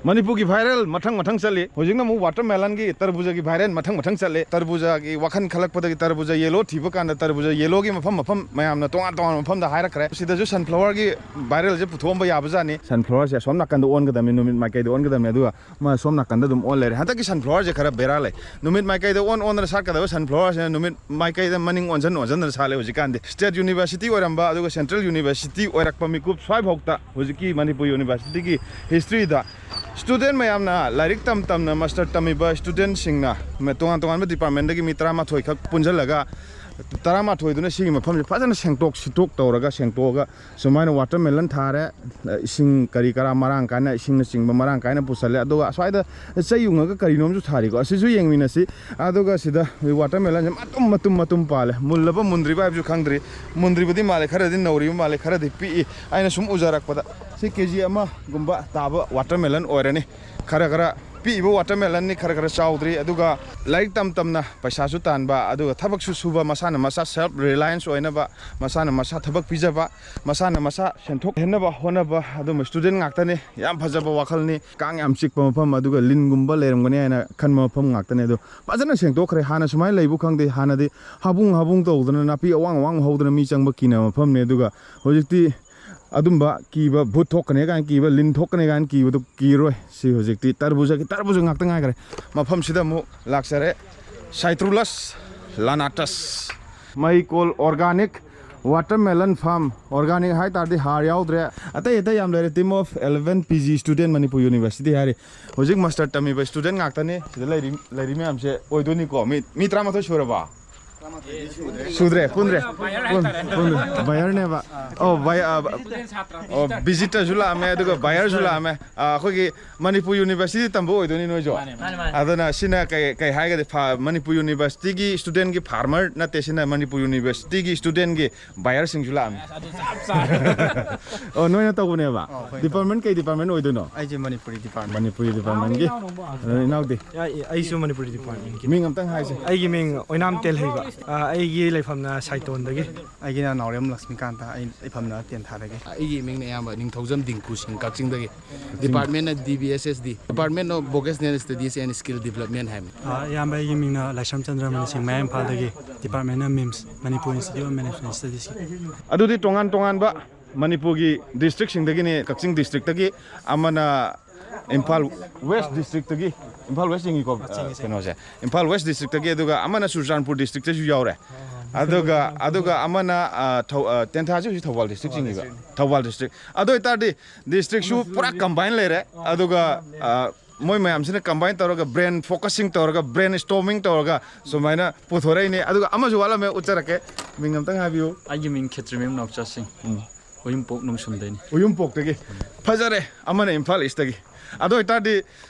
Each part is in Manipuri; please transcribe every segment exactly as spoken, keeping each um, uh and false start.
ꯃꯅꯤꯄꯨꯔꯒꯤ viral ꯃꯊꯪ ꯃꯊꯪ ꯆꯠꯂꯤ꯫ ꯍꯧꯖꯤꯛꯅ ꯑꯃꯨꯛ watermelon ꯒꯤ, ꯇꯔꯕꯨꯖꯒꯤ viral ꯃꯊꯪ ꯃꯊꯪ ꯆꯠꯂꯤ꯫ ꯇꯔꯕꯨꯖꯒꯤ ꯋꯥꯈꯜ ꯈꯜꯂꯛꯄꯗꯒꯤ ꯇꯔꯕꯨꯖ yellow ꯊꯤꯕ ꯀꯥꯟꯗ ꯇꯔꯕꯨꯖ yellow ꯒꯤ ꯃꯐꯝ ꯃꯐꯝ ꯃꯌꯥꯝꯅ ꯇꯣꯉꯥꯟ ꯇꯣꯉꯥꯟꯕ ꯃꯐꯝꯗ ꯍꯥꯏꯔꯛꯈ꯭ꯔꯦ꯫ ꯁꯤꯗꯁꯨ sunflower ꯒꯤ viral ꯁꯦ ꯄꯨꯊꯣꯛꯑꯝꯕ ꯌꯥꯕꯖꯥꯠꯅꯤ꯫ Sunflower ꯁꯦ ꯑꯁꯣꯝ ꯅꯥꯀꯟꯗ ꯑꯣꯟꯒꯗꯕꯅꯤ, ꯅꯨꯃꯤꯠ ꯃꯥꯏꯀꯩꯗ ꯑꯣꯟꯒꯗꯕꯅꯤ꯫ ꯑꯗꯨꯒ ꯃꯥ ꯁꯣꯝ ꯅꯥꯀꯟꯗ ꯑꯗꯨꯝ ꯑꯣꯟ ꯂꯩꯔꯦ꯫ ꯍꯟꯗꯛꯀꯤ sunflower ꯁꯦ ꯈꯔ ꯕꯦꯔꯥ ꯂꯩ꯫ ꯅꯨꯃꯤꯠ ꯃꯥꯏꯀꯩꯗ ꯑꯣꯟ ꯑꯣꯟꯗꯅ ꯁꯥꯠꯀꯗꯕ sunflower ꯁꯤꯅ ꯅꯨꯃꯤꯠ ꯃꯥꯏꯀꯩꯗ ꯃꯅꯤꯡ ꯑꯣꯟꯁꯟ ꯑꯣꯟꯁꯟꯗꯅ ꯁꯥꯠꯂꯦ ꯍꯧꯖꯤꯛꯀꯥꯟꯗꯤ꯫ State University ꯑꯣꯏꯔꯝꯕ ꯑꯗꯨꯒ Central University ꯑꯣꯏꯔꯛꯄ ꯃꯤꯀꯨꯞ ꯁ꯭ꯋꯥꯏꯐꯥꯎꯇ ꯍꯧꯖꯤꯛꯀꯤ ꯃꯅꯤꯄꯨꯔ University ꯒꯤ history ꯗ student ꯃꯌꯥꯝꯅ ꯂꯥꯏꯔꯤꯛ ꯇꯝ ꯇꯝꯅ master ꯇꯝꯃꯤꯕ student ꯁꯤꯡꯅ ꯇꯣꯉꯥꯟ ꯇꯣꯉꯥꯟꯕ department ꯗꯒꯤ ꯃꯤ ꯇꯔꯥꯃꯥꯊꯣꯏ ꯈꯛ ꯄꯨꯟꯁꯤꯜꯂꯒ ꯇꯔꯥꯃꯥꯊꯣꯏꯗꯨꯅ ꯁꯤꯒꯤ ꯃꯐꯝꯁꯦ ꯐꯖꯅ ꯁꯦꯡꯇꯣꯛ ꯁꯤꯇꯣꯛ ꯇꯧꯔꯒ ꯁꯦꯡꯇꯣꯛꯑꯒ ꯁꯨꯃꯥꯏꯅ watermelon ꯊꯥꯔꯦ꯫ ꯏꯁꯤꯡ ꯀꯔꯤ ꯀꯔꯥ ꯃꯔꯥꯡ ꯀꯥꯏꯅ, ꯏꯁꯤꯡꯅꯆꯤꯡꯕ ꯃꯔꯥꯡ ꯀꯥꯏꯅ ꯄꯨꯁꯜꯂꯦ꯫ ꯑꯗꯨꯒ ꯑꯁ꯭ꯋꯥꯏꯗ ꯆꯩ ꯌꯨꯡꯉꯒ ꯀꯔꯤꯅꯣꯝꯁꯨ ꯊꯥꯔꯤꯀꯣ, ꯑꯁꯤꯁꯨ ꯌꯦꯡꯃꯤꯟꯅꯁꯤ꯫ ꯑꯗꯨꯒ ꯁꯤꯗ watermelon ꯁꯦ ꯃꯇꯨꯝ ꯃꯇꯨꯝ ꯃꯇꯨꯝ ꯄꯥꯜꯂꯦ꯫ ꯃꯨꯜꯂꯕ ꯃꯨꯟꯗ꯭ꯔꯤꯕ ꯍꯥꯏꯕꯁꯨ ꯈꯪꯗ꯭ꯔꯤ꯫ ꯃꯨꯟꯗ꯭ꯔꯤꯕꯗꯤ ꯃꯥꯜꯂꯦ, ꯈꯔꯗꯤ ꯅꯧꯔꯤꯕ ꯃꯥꯜꯂꯦ, ꯈꯔꯗꯤ ꯄꯤꯛꯏ꯫ ꯑꯩꯅ ꯁꯨꯝ ꯎꯖꯔꯛꯄꯗ ꯁꯤ ꯀꯦ ꯖꯤ ꯑꯃꯒꯨꯝꯕ ꯇꯥꯕ watermelon ꯑꯣꯏꯔꯅꯤ꯫ ꯈꯔ ꯈꯔ ꯄꯤꯛꯏꯕ watermelon ꯅꯤ, ꯈꯔ ꯈꯔ ꯆꯥꯎꯗ꯭ꯔꯤ꯫ ꯑꯗꯨꯒ ꯂꯥꯏꯔꯤꯛ ꯇꯝ ꯇꯝꯅ ꯄꯩꯁꯥꯁꯨ ꯇꯥꯟꯕ, ꯑꯗꯨꯒ ꯊꯕꯛꯁꯨ ꯁꯨꯕ, ꯃꯁꯥꯅ ꯃꯁꯥ self reliance ꯑꯣꯏꯅꯕ, ꯃꯁꯥꯅ ꯃꯁꯥ ꯊꯕꯛ ꯄꯤꯖꯕ, ꯃꯁꯥꯅ ꯃꯁꯥ ꯁꯦꯟꯊꯣꯛ ꯍꯦꯟꯅꯕ ꯍꯣꯠꯅꯕ ꯑꯗꯨꯝꯕ student ꯉꯥꯛꯇꯅꯤ꯫ ꯌꯥꯝ ꯐꯖꯕ ꯋꯥꯈꯜꯅꯤ꯫ ꯀꯥꯡ ꯌꯥꯝ ꯆꯤꯛꯄ ꯃꯐꯝ, ꯑꯗꯨꯒ ꯂꯤꯟꯒꯨꯝꯕ ꯂꯩꯔꯝꯒꯅꯤ ꯍꯥꯏꯅ ꯈꯟꯕ ꯃꯐꯝ ꯉꯥꯛꯇꯅꯤ꯫ ꯑꯗꯣ ꯐꯖꯅ ꯁꯦꯡꯗꯣꯛꯈ꯭ꯔꯦ꯫ ꯍꯥꯟꯅ ꯁꯨꯃꯥꯏꯅ ꯂꯩꯕꯨ ꯈꯪꯗꯦ꯫ ꯍꯥꯟꯅꯗꯤ ꯍꯥꯕꯨꯡ ꯍꯥꯕꯨꯡ ꯇꯧꯗꯅ ꯅꯥꯄꯤ ꯑꯋꯥꯡ ꯑꯋꯥꯡꯕ ꯍꯧꯗꯅ ꯃꯤ ꯆꯪꯕ ꯀꯤꯅꯕ ꯃꯐꯝꯅꯤ꯫ ꯑꯗꯨꯒ ꯍꯧꯖꯤꯛꯇꯤ ꯑꯗꯨꯝꯕ ꯀꯤꯕ, ꯚꯨꯠ ꯊꯣꯛꯀꯅꯤ ꯀꯥꯏꯅ ꯀꯤꯕ, ꯂꯤꯟ ꯊꯣꯛꯀꯅꯤ ꯀꯥꯏꯅ ꯀꯤꯕꯗꯣ ꯀꯤꯔꯣꯏ꯫ ꯁꯤ ꯍꯧꯖꯤꯛꯇꯤ ꯇꯔꯕꯨꯖꯒꯤ ꯇꯔꯕꯨꯖ ꯉꯥꯛꯇ ꯉꯥꯏꯈ꯭ꯔꯦ꯫ ꯃꯐꯝꯁꯤꯗ ꯑꯃꯨꯛ ꯂꯥꯛꯆꯔꯦ꯫ Citrus lanatus꯫ ꯃꯍꯩꯀꯣꯜ organic watermelon farm꯫ Organic ꯍꯥꯏ ꯇꯥꯔꯗꯤ ꯍꯥꯔ ꯌꯥꯎꯗ꯭ꯔꯦ꯫ ꯑꯇꯩ ꯑꯇꯩ ꯌꯥꯝ ꯂꯩꯔꯦ꯫ Team of eleven P G student Manipur University ꯍꯥꯏꯔꯤ꯫ ꯍꯧꯖꯤꯛ master ꯇꯝꯃꯤꯕ student ꯉꯥꯛꯇꯅꯤ꯫ ꯁꯤꯗ ꯂꯩꯔꯤ, ꯂꯩꯔꯤ ꯃꯌꯥꯝꯁꯦ ꯑꯣꯏꯗꯣꯏꯅꯤꯀꯣ꯫ ꯃꯤ, ꯃꯤ ꯇꯔꯥꯃꯥꯊꯣꯏ ꯁꯨꯔꯕꯣ? ꯁꯨꯗ꯭ꯔꯦ, ꯄꯨꯟꯗ꯭ꯔꯦ꯫ ꯄꯨꯟ-, ꯄꯨꯟꯗ꯭ꯔꯦ꯫ Buyer ꯅꯦꯕ꯫ ꯑꯣ, buy-, ꯑ, ꯑꯣ, visitor ꯁꯨ ꯂꯥꯛꯑꯝꯃꯦ, ꯑꯗꯨꯒ buyer ꯁꯨ ꯂꯥꯛꯑꯝꯃꯦ꯫ ꯑ, ꯑꯩꯈꯣꯏꯒꯤ ꯃꯅꯤꯄꯨꯔ University ꯗ ꯇꯝꯕ ꯑꯣꯏꯗꯣꯏꯅꯤ ꯅꯣꯏꯁꯨ? ꯃꯥꯅꯦ, ꯃꯥꯅꯦ꯫ ꯑꯗꯨꯅ ꯁꯤꯅ ꯀꯩ, ꯀꯩ ꯍꯥꯏꯒꯗꯤ, ꯐꯥ-, ꯃꯅꯤꯄꯨꯔ University ꯒꯤ student ꯒꯤ farmer ꯅꯠꯇꯦ, ꯁꯤꯅ ꯃꯅꯤꯄꯨꯔ University ꯒꯤ student ꯒꯤ buyer ꯁꯤꯡꯁꯨ ꯂꯥꯛꯑꯝꯃꯦ꯫ ꯑꯁ, ꯑꯗꯨ ꯆꯞ ꯆꯥꯔꯦ꯫ ꯑꯣ, ꯅꯣꯏꯅ ꯇꯧꯕꯅꯦꯕ? ꯑꯣ, ꯑꯩꯈꯣꯏꯅ department ꯀꯩ department ꯑꯣꯏꯗꯣꯏꯅꯣ? ꯑꯩꯁꯦ ꯃꯅꯤꯄꯨꯔꯤ department꯫ ꯃꯅꯤꯄꯨꯔꯤ department ꯒꯤ? ꯑꯗꯨ ꯏꯅꯥꯎꯗꯤ? ꯑꯩ, ꯑꯩꯁꯨ ꯃꯅꯤꯄꯨꯔꯤ department ꯀꯤ꯫ ꯃꯤꯡ ꯑꯝꯇꯪ ꯍꯥꯏꯁꯦ꯫ ꯑꯩꯒꯤ ꯃꯤꯡ ꯑꯣꯏꯅꯥꯝ ꯇꯦꯜꯍꯩꯕ꯫ ꯑꯩꯒꯤ ꯂꯩꯐꯝꯅ ꯁꯥꯏꯇꯣꯟꯗꯒꯤ꯫ ꯑꯩꯒꯤꯅ ꯅꯥꯎꯔꯦꯝ ꯂꯛꯁꯃꯤꯀꯥꯟꯇ, ꯑꯩ ꯂꯩꯐꯝꯅ ꯇꯦꯟꯊꯥꯗꯒꯤ꯫ ꯑꯩꯒꯤ ꯃꯤꯡꯅ ꯑꯌꯥꯝꯕ ꯅꯤꯡꯊꯧꯖꯝ ꯗꯤꯡꯀꯨ ꯁꯤꯡ, ꯀꯛꯆꯤꯡꯗꯒꯤ꯫ ꯗꯤꯄꯥꯔꯠꯃꯦꯟꯅ D B S S D, Department of Vocational Studies and Skill Development ꯍꯥꯏꯕꯅꯤ꯫ ꯑ, ꯏꯌꯥꯝꯕ, ꯑꯩꯒꯤ ꯃꯤꯡꯅ ꯂꯥꯏꯁ꯭ꯔꯝ ꯆꯟꯗ꯭ꯔꯃꯅꯤ ꯁꯤꯡ, ꯃꯌꯥꯡ ꯏꯝꯐꯥꯜꯗꯒꯤ꯫ ꯗꯤꯄꯥꯔꯠꯃꯦꯟꯅ MIMS, Manipur institute of management ꯁ꯭ꯇꯗꯤꯁꯀꯤ꯫ ꯑꯗꯨꯗꯤ ꯇꯣꯉꯥꯟ ꯇꯣꯉꯥꯟꯕ ꯃꯅꯤꯄꯨꯔꯒꯤ ꯗꯤꯁꯇ꯭ꯔꯤꯛꯁꯤꯡꯗꯒꯤꯅꯤ꯫ ꯀꯛꯆꯤꯡ ꯗꯤꯁꯇ꯭ꯔꯤꯛꯇꯒꯤ ꯑꯃꯅ ꯏꯝꯐꯥꯜ ꯋꯦꯁ ꯗꯤꯁꯇ꯭ꯔꯤꯛꯇꯒꯤ, ꯏꯝꯐꯥꯜ ꯋꯦꯁ ꯆꯤꯡꯉꯤꯀꯣ, ꯑ, ꯀꯩꯅꯣꯁꯦ, ꯏꯝꯐꯥꯜ ꯋꯦꯁ ꯗꯤꯁꯇ꯭ꯔꯤꯛꯇꯒꯤ, ꯑꯗꯨꯒ ꯑꯃꯅ ꯆꯨꯔꯆꯥꯟꯄꯨꯔ ꯗꯤꯁꯇ꯭ꯔꯤꯛꯇꯁꯨ ꯌꯥꯎꯔꯦ꯫ ꯑꯗꯨꯒ, ꯑꯗꯨꯒ ꯑꯃꯅ, ꯑ, ꯊꯧ-, ꯑ, ꯇꯦꯟꯊꯥꯁꯤ ꯍꯧꯖꯤꯛ ꯊꯧꯕꯥꯜ ꯗꯤꯁꯇ꯭ꯔꯤꯛ ꯆꯤꯡꯉꯤꯕ꯫ ꯊꯧꯕꯥꯜ ꯗꯤꯁꯇ꯭ꯔꯤꯛ꯫ ꯑꯗꯨ ꯑꯣꯏꯇꯥꯔꯗꯤ ꯗꯤꯁꯇ꯭ꯔꯤꯛꯁꯨ ꯄꯨꯔꯥ ꯀꯝꯕꯥꯏꯟ ꯂꯩꯔꯦ꯫ ꯑꯗꯨꯒ, ꯑ, ꯃꯣꯏ ꯃꯌꯥꯝꯁꯤꯅ ꯀꯝꯕꯥꯏꯟ ꯇꯧꯔꯒ, ꯕ꯭ꯔꯦꯟ ꯐꯣꯀꯁꯤꯡ ꯇꯧꯔꯒ, ꯕ꯭ꯔꯦꯟ ꯁ꯭ꯇꯣꯔꯃꯤꯡ ꯇꯧꯔꯒ ꯁꯨꯃꯥꯏꯅ ꯄꯨꯊꯣꯔꯛꯏꯅꯦ꯫ ꯑꯗꯨꯒ ꯑꯃꯁꯨ ꯋꯥꯠꯂꯝꯃꯦ, ꯎꯠꯆꯔꯛꯀꯦ꯫ ꯃꯤꯡ ꯑꯝꯇꯪ ꯍꯥꯏꯕꯤꯌꯨ꯫ ꯑꯩꯒꯤ ꯃꯤꯡ ꯈꯦꯇ꯭ꯔꯤꯃꯌꯨꯝ ꯅꯥꯎꯆꯥ ꯁꯤꯡ꯫ ꯎꯝ꯫ ꯎꯌꯨꯝꯄꯣꯛ ꯅꯨꯡꯁꯨꯝꯗꯩꯅꯤ꯫ ꯎꯌꯨꯝꯄꯣꯛꯇꯒꯤ꯫ ꯐꯖꯔꯦ꯫ ꯑꯃꯅ ꯏꯝꯐꯥꯜ ꯏꯁꯇꯒꯤ꯫ ꯑꯗꯨ ꯑꯣꯏꯇꯥꯔꯗꯤ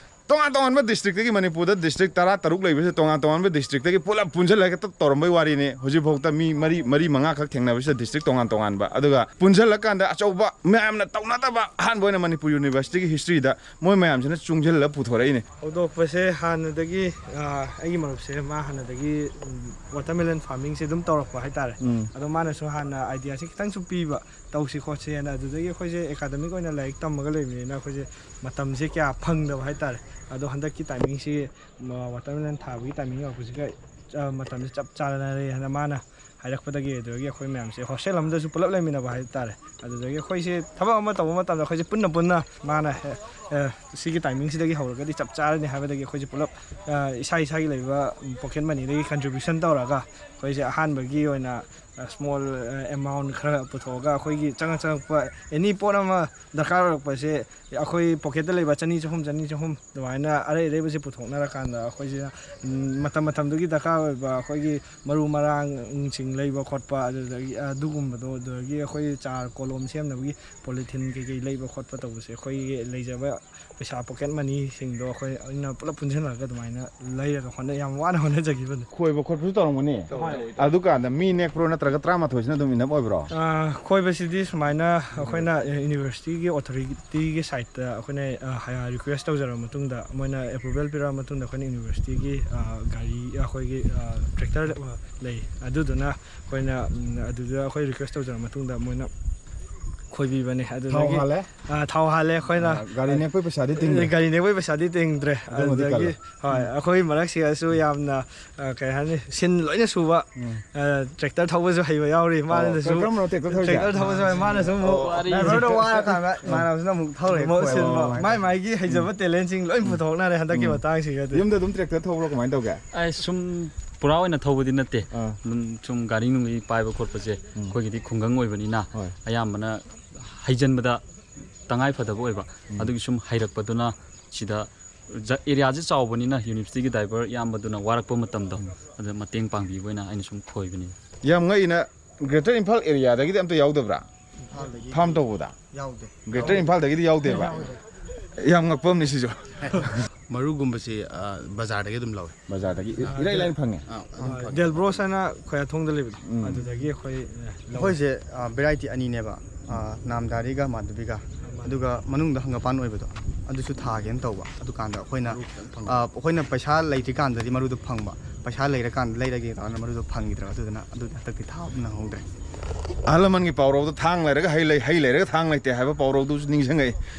ꯇꯣꯉꯥꯟ ꯇꯣꯉꯥꯟꯕ ꯗꯤꯁꯇ꯭ꯔꯤꯛꯇꯒꯤ, ꯃꯅꯤꯄꯨꯔꯗ ꯗꯤꯁꯇ꯭ꯔꯤꯛ ꯇꯔꯥ ꯇꯔꯨꯛ ꯂꯩꯕꯁꯦ, ꯇꯣꯉꯥꯟ ꯇꯣꯉꯥꯟꯕ ꯗꯤꯁꯇ꯭ꯔꯤꯛꯇꯒꯤ ꯄꯨꯂꯞ ꯄꯨꯟꯁꯤꯜꯂꯒ ꯍꯦꯛꯇ ꯇꯧꯔꯝꯕꯩ ꯋꯥꯔꯤꯅꯤ꯫ ꯍꯧꯖꯤꯛꯐꯥꯎꯗ ꯃꯤ ꯃꯔꯤ, ꯃꯔꯤ ꯃꯉꯥ ꯈꯛ ꯊꯦꯡꯅꯕꯁꯤꯗ, ꯗꯤꯁꯇ꯭ꯔꯤꯛ ꯇꯣꯉꯥꯟ ꯇꯣꯉꯥꯟꯕ, ꯑꯗꯨꯒ ꯄꯨꯟꯁꯤꯜꯂꯀꯥꯟꯗ ꯑꯆꯧꯕ, ꯃꯌꯥꯝꯅ ꯇꯧꯅꯗꯕ, ꯑꯍꯥꯟꯕ ꯑꯣꯏꯅ ꯃꯅꯤꯄꯨꯔ ꯌꯨꯅꯤꯚꯔꯁꯤꯇꯤꯒꯤ ꯍꯤꯁꯇ꯭ꯔꯤꯗ ꯃꯣꯏ ꯃꯌꯥꯝꯁꯤꯅ ꯆꯨꯡꯁꯤꯜꯂ ꯄꯨꯊꯣꯔꯛꯏꯅꯦ꯫ ꯍꯧꯗꯣꯛꯄꯁꯦ ꯍꯥꯟꯅꯗꯒꯤ, ꯑ, ꯑꯩꯒꯤ ꯃꯔꯨꯞꯁꯦ, ꯃꯥ ꯍꯥꯟꯅꯗꯒꯤ, ꯎꯝ, ꯋꯥꯇꯔꯃꯦꯂꯟ ꯐꯥꯔꯃꯤꯡꯁꯦ ꯑꯗꯨꯝ ꯇꯧꯔꯛꯄ ꯍꯥꯏꯇꯥꯔꯦ꯫ ꯎꯝ꯫ ꯑꯗꯣ ꯃꯥꯅꯁꯨ ꯍꯥꯟꯅ ꯑꯥꯏꯗꯤꯌꯥꯁꯦ ꯈꯤꯇꯪꯁꯨ ꯄꯤꯕ, "ꯇꯧꯁꯤ ꯈꯣꯠꯁꯤ" ꯍꯥꯏꯅ꯫ ꯑꯗꯨꯗꯒꯤ ꯑꯩꯈꯣꯏꯁꯦ ꯑꯦꯀꯥꯗꯃꯤꯛ ꯑꯣꯏꯅ ꯂꯥꯏꯔꯤꯛ ꯇꯝꯃꯒ ꯂꯩꯕꯅꯤꯅ ꯑꯩꯈꯣꯏꯁꯦ ꯃꯇꯝꯁꯦ ꯀꯌꯥ ꯐꯪꯗꯕ ꯍꯥꯏꯇꯥꯔꯦ꯫ ꯑꯗꯣ ꯍꯟꯗꯛꯀꯤ ꯇꯥꯏꯃꯤꯡꯁꯤ, ꯃ-, ꯋꯥꯇꯔꯃꯦꯂꯟ ꯊꯥꯕꯒꯤ ꯇꯥꯏꯃꯤꯡ ꯌꯧꯔꯛꯄꯁꯤꯒ, ꯑ, ꯃꯇꯝꯁꯦ ꯆꯞ ꯆꯥꯅꯔꯦ ꯍꯥꯏꯅ ꯃꯥꯅ ꯍꯥꯏꯔꯛꯄꯗꯒꯤ, ꯑꯗꯨꯗꯒꯤ ꯑꯩꯈꯣꯏ ꯃꯌꯥꯝꯁꯦ ꯍꯣꯁꯇꯦꯜ ꯑꯃꯗꯁꯨ ꯄꯨꯂꯞ ꯂꯩꯃꯤꯟꯅꯕ ꯍꯥꯏꯇꯥꯔꯦ꯫ ꯑꯗꯨꯗꯒꯤ ꯑꯩꯈꯣꯏꯁꯦ ꯊꯕꯛ ꯑꯃ ꯇꯧꯕ ꯃꯇꯝꯗ ꯑꯩꯈꯣꯏꯁꯦ ꯄꯨꯟꯅ ꯄꯨꯟꯅ ꯃꯥꯅ, ꯑꯦ, ꯑꯦ, ꯁꯤꯒꯤ ꯇꯥꯏꯃꯤꯡꯁꯤꯗꯒꯤ ꯍꯧꯔꯒꯗꯤ ꯆꯞ ꯆꯥꯔꯅꯤ ꯍꯥꯏꯕꯗꯒꯤ ꯑꯩꯈꯣꯏꯁꯦ ꯄꯨꯂꯞ, ꯑ, ꯏꯁꯥ ꯏꯁꯥꯒꯤ ꯂꯩꯕ ꯄꯣꯀꯦꯠ ꯃꯅꯤꯗꯒꯤ ꯀꯟꯇ꯭ꯔꯤꯕ꯭ꯌꯨꯁꯟ ꯇꯧꯔꯒ ꯑꯩꯈꯣꯏꯁꯦ ꯑꯍꯥꯟꯕꯒꯤ ꯑꯣꯏꯅ, ꯑ, ꯁ꯭ꯃꯣꯜ, ꯑ, ꯑꯦꯃꯥꯎꯟ ꯈꯔ ꯄꯨꯊꯣꯛꯑꯒ ꯑꯩꯈꯣꯏꯒꯤ ꯆꯪꯉꯛ ꯆꯪꯉꯛꯄ ꯑꯦꯅꯤ ꯄꯣꯠ ꯑꯃ ꯗꯔꯀꯥꯔ ꯑꯣꯏꯔꯛꯄꯁꯦ ꯑꯩꯈꯣꯏ ꯄꯣꯀꯦꯠꯇ ꯂꯩꯕ ꯆꯅꯤ, ꯆꯍꯨꯝ, ꯆꯅꯤ, ꯆꯍꯨꯝ ꯑꯗꯨꯃꯥꯏꯅ ꯑꯔꯩ ꯑꯔꯩꯕꯁꯦ ꯄꯨꯊꯣꯛꯅꯔꯀꯥꯟꯗ ꯑꯩꯈꯣꯏꯁꯤꯅ, ꯎꯝ, ꯃꯇꯝ ꯃꯇꯝꯗꯨꯒꯤ ꯗꯔꯀꯥꯔ ꯑꯣꯏꯕ ꯑꯩꯈꯣꯏꯒꯤ ꯃꯔꯨ ꯃꯔꯥꯡꯁꯤꯡ ꯂꯩꯕ ꯈꯣꯠꯄ, ꯑꯗꯨꯗꯒꯤ ꯑꯗꯨꯒꯨꯝꯕꯗꯣ, ꯑꯗꯨꯗꯒꯤ ꯑꯩꯈꯣꯏ ꯆꯥꯔ ꯀꯣꯂꯣꯝ ꯁꯦꯝꯅꯕꯒꯤ ꯄꯣꯂꯤꯊꯤꯟ ꯀꯩꯀꯩ ꯂꯩꯕ ꯈꯣꯠꯄ ꯇꯧꯕꯁꯦ, ꯑꯩꯈꯣꯏꯒꯤ ꯂꯩꯖꯕ ꯄꯩꯁꯥ ꯄꯣꯀꯦꯠ ꯃꯅꯤꯁꯤꯡꯗꯣ ꯑꯩꯈꯣꯏ ꯑꯩꯅ ꯄꯨꯂꯞ ꯄꯨꯟꯁꯤꯟꯅꯔꯒ ꯑꯗꯨꯃꯥꯏꯅ ꯂꯩꯔꯒ ꯍꯣꯠꯅ-, ꯌꯥꯝ ꯋꯥꯅ ꯍꯣꯠꯅꯖꯈꯤꯕꯅꯤ꯫ ꯈꯣꯏꯕ ꯈꯣꯠꯄꯁꯨ ꯇꯧꯔꯝꯒꯅꯤ꯫ ꯇꯧꯋꯦ, ꯇꯧꯋꯦ꯫ ꯑꯗꯨꯀꯥꯟꯗ ꯃꯤ ꯅꯦꯛꯄ꯭ꯔꯣ ꯅꯠꯇ꯭ꯔꯒ ꯇꯔꯥꯃꯥꯊꯣꯏꯁꯤꯅ ꯑꯗꯨꯝ ꯏꯅꯞ ꯑꯣꯏꯕ꯭ꯔꯣ? ꯑ, ꯈꯣꯏꯕꯁꯤꯗꯤ ꯁꯨꯃꯥꯏꯅ ꯑꯩꯈꯣꯏꯅ, ꯑ, ꯌꯨꯅꯤꯚꯔꯁꯤꯇꯤꯒꯤ ꯑꯣꯊꯣꯔꯤꯇꯤꯒꯤ ꯁꯥꯏꯠꯇ ꯑꯩꯈꯣꯏꯅ, ꯑ, ꯍꯥꯏ-, ꯔꯤꯀ꯭ꯋꯦꯁ ꯇꯧꯖꯔꯕ ꯃꯇꯨꯡꯗ, ꯃꯣꯏꯅ ꯑꯦꯄ꯭ꯔꯨꯚꯦꯜ ꯄꯤꯔꯛꯑꯕ ꯃꯇꯨꯡꯗ, ꯑꯩꯈꯣꯏꯅ ꯌꯨꯅꯤꯚꯔꯁꯤꯇꯤꯒꯤ, ꯑ, ꯒꯥꯔꯤ, ꯑꯩꯈꯣꯏꯒꯤ, ꯑ, ꯇ꯭ꯔꯦꯛꯇꯔ, ꯑ, ꯂꯩ, ꯑꯗꯨꯗꯨꯅ ꯑꯩꯈꯣꯏꯅ, ꯎꯝ, ꯑꯗꯨꯗ ꯑꯩꯈꯣꯏ ꯔꯤꯀ꯭ꯋꯦꯁ ꯇꯧꯖꯔꯕ ꯃꯇꯨꯡꯗ ꯃꯣꯏꯅ ꯈꯣꯏꯕꯤꯕꯅꯦ꯫ ꯊꯥꯎ ꯑꯗꯨꯗꯒꯤ, ꯍꯥꯜꯂꯦ? ꯑ, ꯊꯥꯎ ꯍꯥꯜꯂꯦ ꯑꯩꯈꯣꯏꯅ꯫ ꯑ, ꯒꯥꯔꯤ ꯅꯦꯛꯄꯩ ꯄꯩꯁꯥꯗꯤ ꯇꯤꯡꯗ꯭ꯔꯦ? ꯒꯥꯔꯤ ꯅꯦꯛꯄꯩ ꯄꯩꯁꯥꯗꯤ ꯇꯤꯡꯗ꯭ꯔꯦ꯫ ꯑꯗꯨꯃꯗꯤ ꯑꯗꯨꯗꯒꯤ, ꯀꯜꯂꯦ꯫ ꯍꯣꯏ, ꯑꯩꯈꯣꯏ ꯃꯔꯛꯁꯤꯗꯁꯨ ꯌꯥꯝꯅ, ꯑ, ꯀꯩ ꯍꯥꯏꯅꯤ, ꯁꯤꯟ ꯂꯣꯏꯅ ꯁꯨꯕ, ꯎꯝ꯫ ꯑ, ꯇ꯭ꯔꯦꯛꯇꯔ ꯊꯧꯕꯁꯨ ꯍꯩꯕ ꯌꯥꯎꯔꯤ꯫ ꯑꯣ, ꯃꯥꯅꯁꯨ ꯀꯔꯝꯕꯅꯣ ꯇ꯭ꯔꯦꯛꯇꯔ ꯊꯧꯔꯤꯁꯦ? ꯇ꯭ꯔꯦꯛꯇꯔ ꯊꯧꯕꯁꯨ ꯍꯩ, ꯃꯥꯅꯁꯨ ꯑꯃꯨꯛ ꯑꯣ, ꯗ꯭ꯔꯥꯏꯚꯔꯗꯣ ꯋꯥꯔꯀꯥꯟꯗ ꯏꯃꯥꯟꯅꯕꯁꯤꯅ ꯑꯃꯨꯛ ꯊꯧꯔꯦ, ꯑꯃꯨꯛ ꯈꯣꯏꯕ ꯁꯤꯟꯕ꯫ ꯃꯥꯏ ꯃꯥꯏꯒꯤ ꯍꯩꯖꯕ ꯇꯦꯂꯦꯟꯁꯤꯡ ꯂꯣꯏ ꯎꯝ꯫ ꯄꯨꯊꯣꯛꯅꯔꯦ ꯍꯟꯗꯛꯀꯤ ꯎꯝ꯫ ꯃꯇꯥꯡꯁꯤꯒꯗꯤ꯫ ꯌꯨꯝꯗ ꯑꯗꯨꯝ ꯇ꯭ꯔꯦꯛꯇꯔ ꯊꯧꯕ꯭ꯔꯣ, ꯀꯃꯥꯏꯅ ꯇꯧꯒꯦ? ꯑꯩ ꯁꯨꯝ ꯄꯨꯔꯥ ꯑꯣꯏꯅ ꯊꯧꯕꯗꯤ ꯅꯠꯇꯦ꯫ ꯑꯥ꯫ ꯑꯗꯨꯝ ꯁꯨꯝ ꯒꯥꯔꯤ ꯅꯨꯡꯂꯤ ꯄꯥꯏꯕ ꯈꯣꯠꯄꯁꯦ ꯎꯝ꯫ ꯑꯩꯈꯣꯏꯒꯤꯗꯤ ꯈꯨꯡꯒꯪ ꯑꯣꯏꯕꯅꯤꯅ ꯍꯣꯏ꯫ ꯑꯌꯥꯝꯕꯅ ꯍꯩꯖꯤꯟꯕꯗ ꯇꯉꯥꯏ ꯐꯗꯕ ꯑꯣꯏꯕ꯫ ꯎꯝ꯫ ꯑꯗꯨꯒꯤ ꯁꯨꯝ ꯍꯩꯔꯛꯄꯗꯨꯅ ꯁꯤꯗ ꯖ-, ꯑꯦꯔꯤꯌꯥꯁꯦ ꯆꯥꯎꯕꯅꯤꯅ ꯌꯨꯅꯤꯚꯔꯁꯤꯇꯤꯒꯤ ꯗ꯭ꯔꯥꯏꯚꯔ ꯏꯌꯥꯝꯕꯗꯨꯅ ꯋꯥꯔꯛꯄ ꯃꯇꯝꯗꯣ ꯎꯝ꯫ ꯑꯗꯨꯗ ꯃꯇꯦꯡ ꯄꯥꯡꯕꯤꯕ ꯑꯣꯏꯅ ꯑꯩꯅ ꯁꯨꯝ ꯈꯣꯏꯕꯅꯤ꯫ ꯌꯥꯝ ꯉꯛꯏꯅ, ꯒ꯭ꯔꯦꯇꯔ ꯏꯝꯐꯥꯜ ꯑꯦꯔꯤꯌꯥꯗꯒꯤꯗꯤ ꯑꯝꯇ ꯌꯥꯎꯗꯕ꯭ꯔꯥ? ꯏꯝꯐꯥꯜꯗꯒꯤ ꯐꯥꯔꯝ ꯇꯧꯕꯗ? ꯌꯥꯎꯗꯦ꯫ ꯒ꯭ꯔꯦꯇꯔ ꯏꯝꯐꯥꯜꯗꯒꯤꯗꯤ ꯌꯥꯎꯗꯦꯕ? ꯌꯥꯎꯗꯦ꯫ ꯌꯥꯝ ꯉꯛꯄ ꯑꯃꯅꯤ ꯁꯤꯁꯨ꯫ ꯃꯔꯨꯒꯨꯝꯕꯁꯤ, ꯑ, ꯕꯖꯥꯔꯗꯒꯤ ꯑꯗꯨꯝ ꯂꯧꯋꯦ꯫ ꯕꯖꯥꯔꯗꯒꯤ ꯑ, ꯏꯔꯥꯏ ꯂꯥꯏꯅ ꯐꯪꯉꯦ? ꯑ, ꯑꯗꯨꯝ ꯐꯪꯉꯦ꯫ ꯗꯦꯜꯕ꯭ꯔꯣꯁ ꯍꯥꯏꯅ ꯈꯣꯌꯥꯊꯣꯡꯗ ꯂꯩꯕꯗꯣ, ꯎꯝ꯫ ꯑꯗꯨꯗꯒꯤ ꯑꯩꯈꯣꯏ, ꯑ, ꯂꯧꯋꯦ꯫ ꯑꯩꯈꯣꯏꯁꯦ, ꯑ, ꯚꯦꯔꯥꯏꯇꯤ ꯑꯅꯤꯅꯦꯕ, ꯑ, ꯅꯥꯝꯗꯥꯔꯤꯒ ꯃꯥꯙꯕꯤꯒ꯫ ꯃꯥꯙꯕꯤ꯫ ꯑꯗꯨꯒ ꯃꯅꯨꯡꯗ ꯍꯪꯒꯄꯥꯟ ꯑꯣꯏꯕꯗꯣ, ꯑꯗꯨꯁꯨ ꯊꯥꯒꯦꯅ ꯇꯧꯕ꯫ ꯑꯗꯨꯀꯥꯟꯗ ꯑꯩꯈꯣꯏꯅ, ꯃꯔꯨ ꯈꯤꯇꯪ ꯐꯪꯕ꯫ ꯑ, ꯑꯩꯈꯣꯏꯅ ꯄꯩꯁꯥ ꯂꯩꯇ꯭ꯔꯤꯀꯥꯟꯗꯗꯤ ꯃꯔꯨꯗꯣ ꯐꯪꯕ, ꯄꯩꯁꯥ ꯂꯩꯔꯀꯥꯟꯗ ꯂꯩꯔꯒꯦ ꯇꯧꯔꯒ ꯃꯔꯨꯗꯣ ꯐꯪꯈꯤꯗ꯭ꯔꯕ, ꯑꯗꯨꯗꯨꯅ ꯑꯗꯨꯗꯤ ꯍꯟꯗꯛꯇꯤ ꯊꯥꯕ ꯅꯪꯍꯧꯗ꯭ꯔꯦ꯫ ꯑꯍꯜ ꯂꯃꯟꯒꯤ ꯄꯥꯎꯔꯧꯗꯣ, "ꯊꯥꯡ ꯂꯩꯔꯒ ꯍꯩ ꯂꯩ, ꯍꯩ ꯂꯩꯔꯒ ꯊꯥꯡ ꯂꯩꯇꯦ" ꯍꯥꯏꯕ ꯄꯥꯎꯔꯧꯗꯨꯁꯨ ꯅꯤꯡꯁꯤꯡꯉꯛꯏ꯫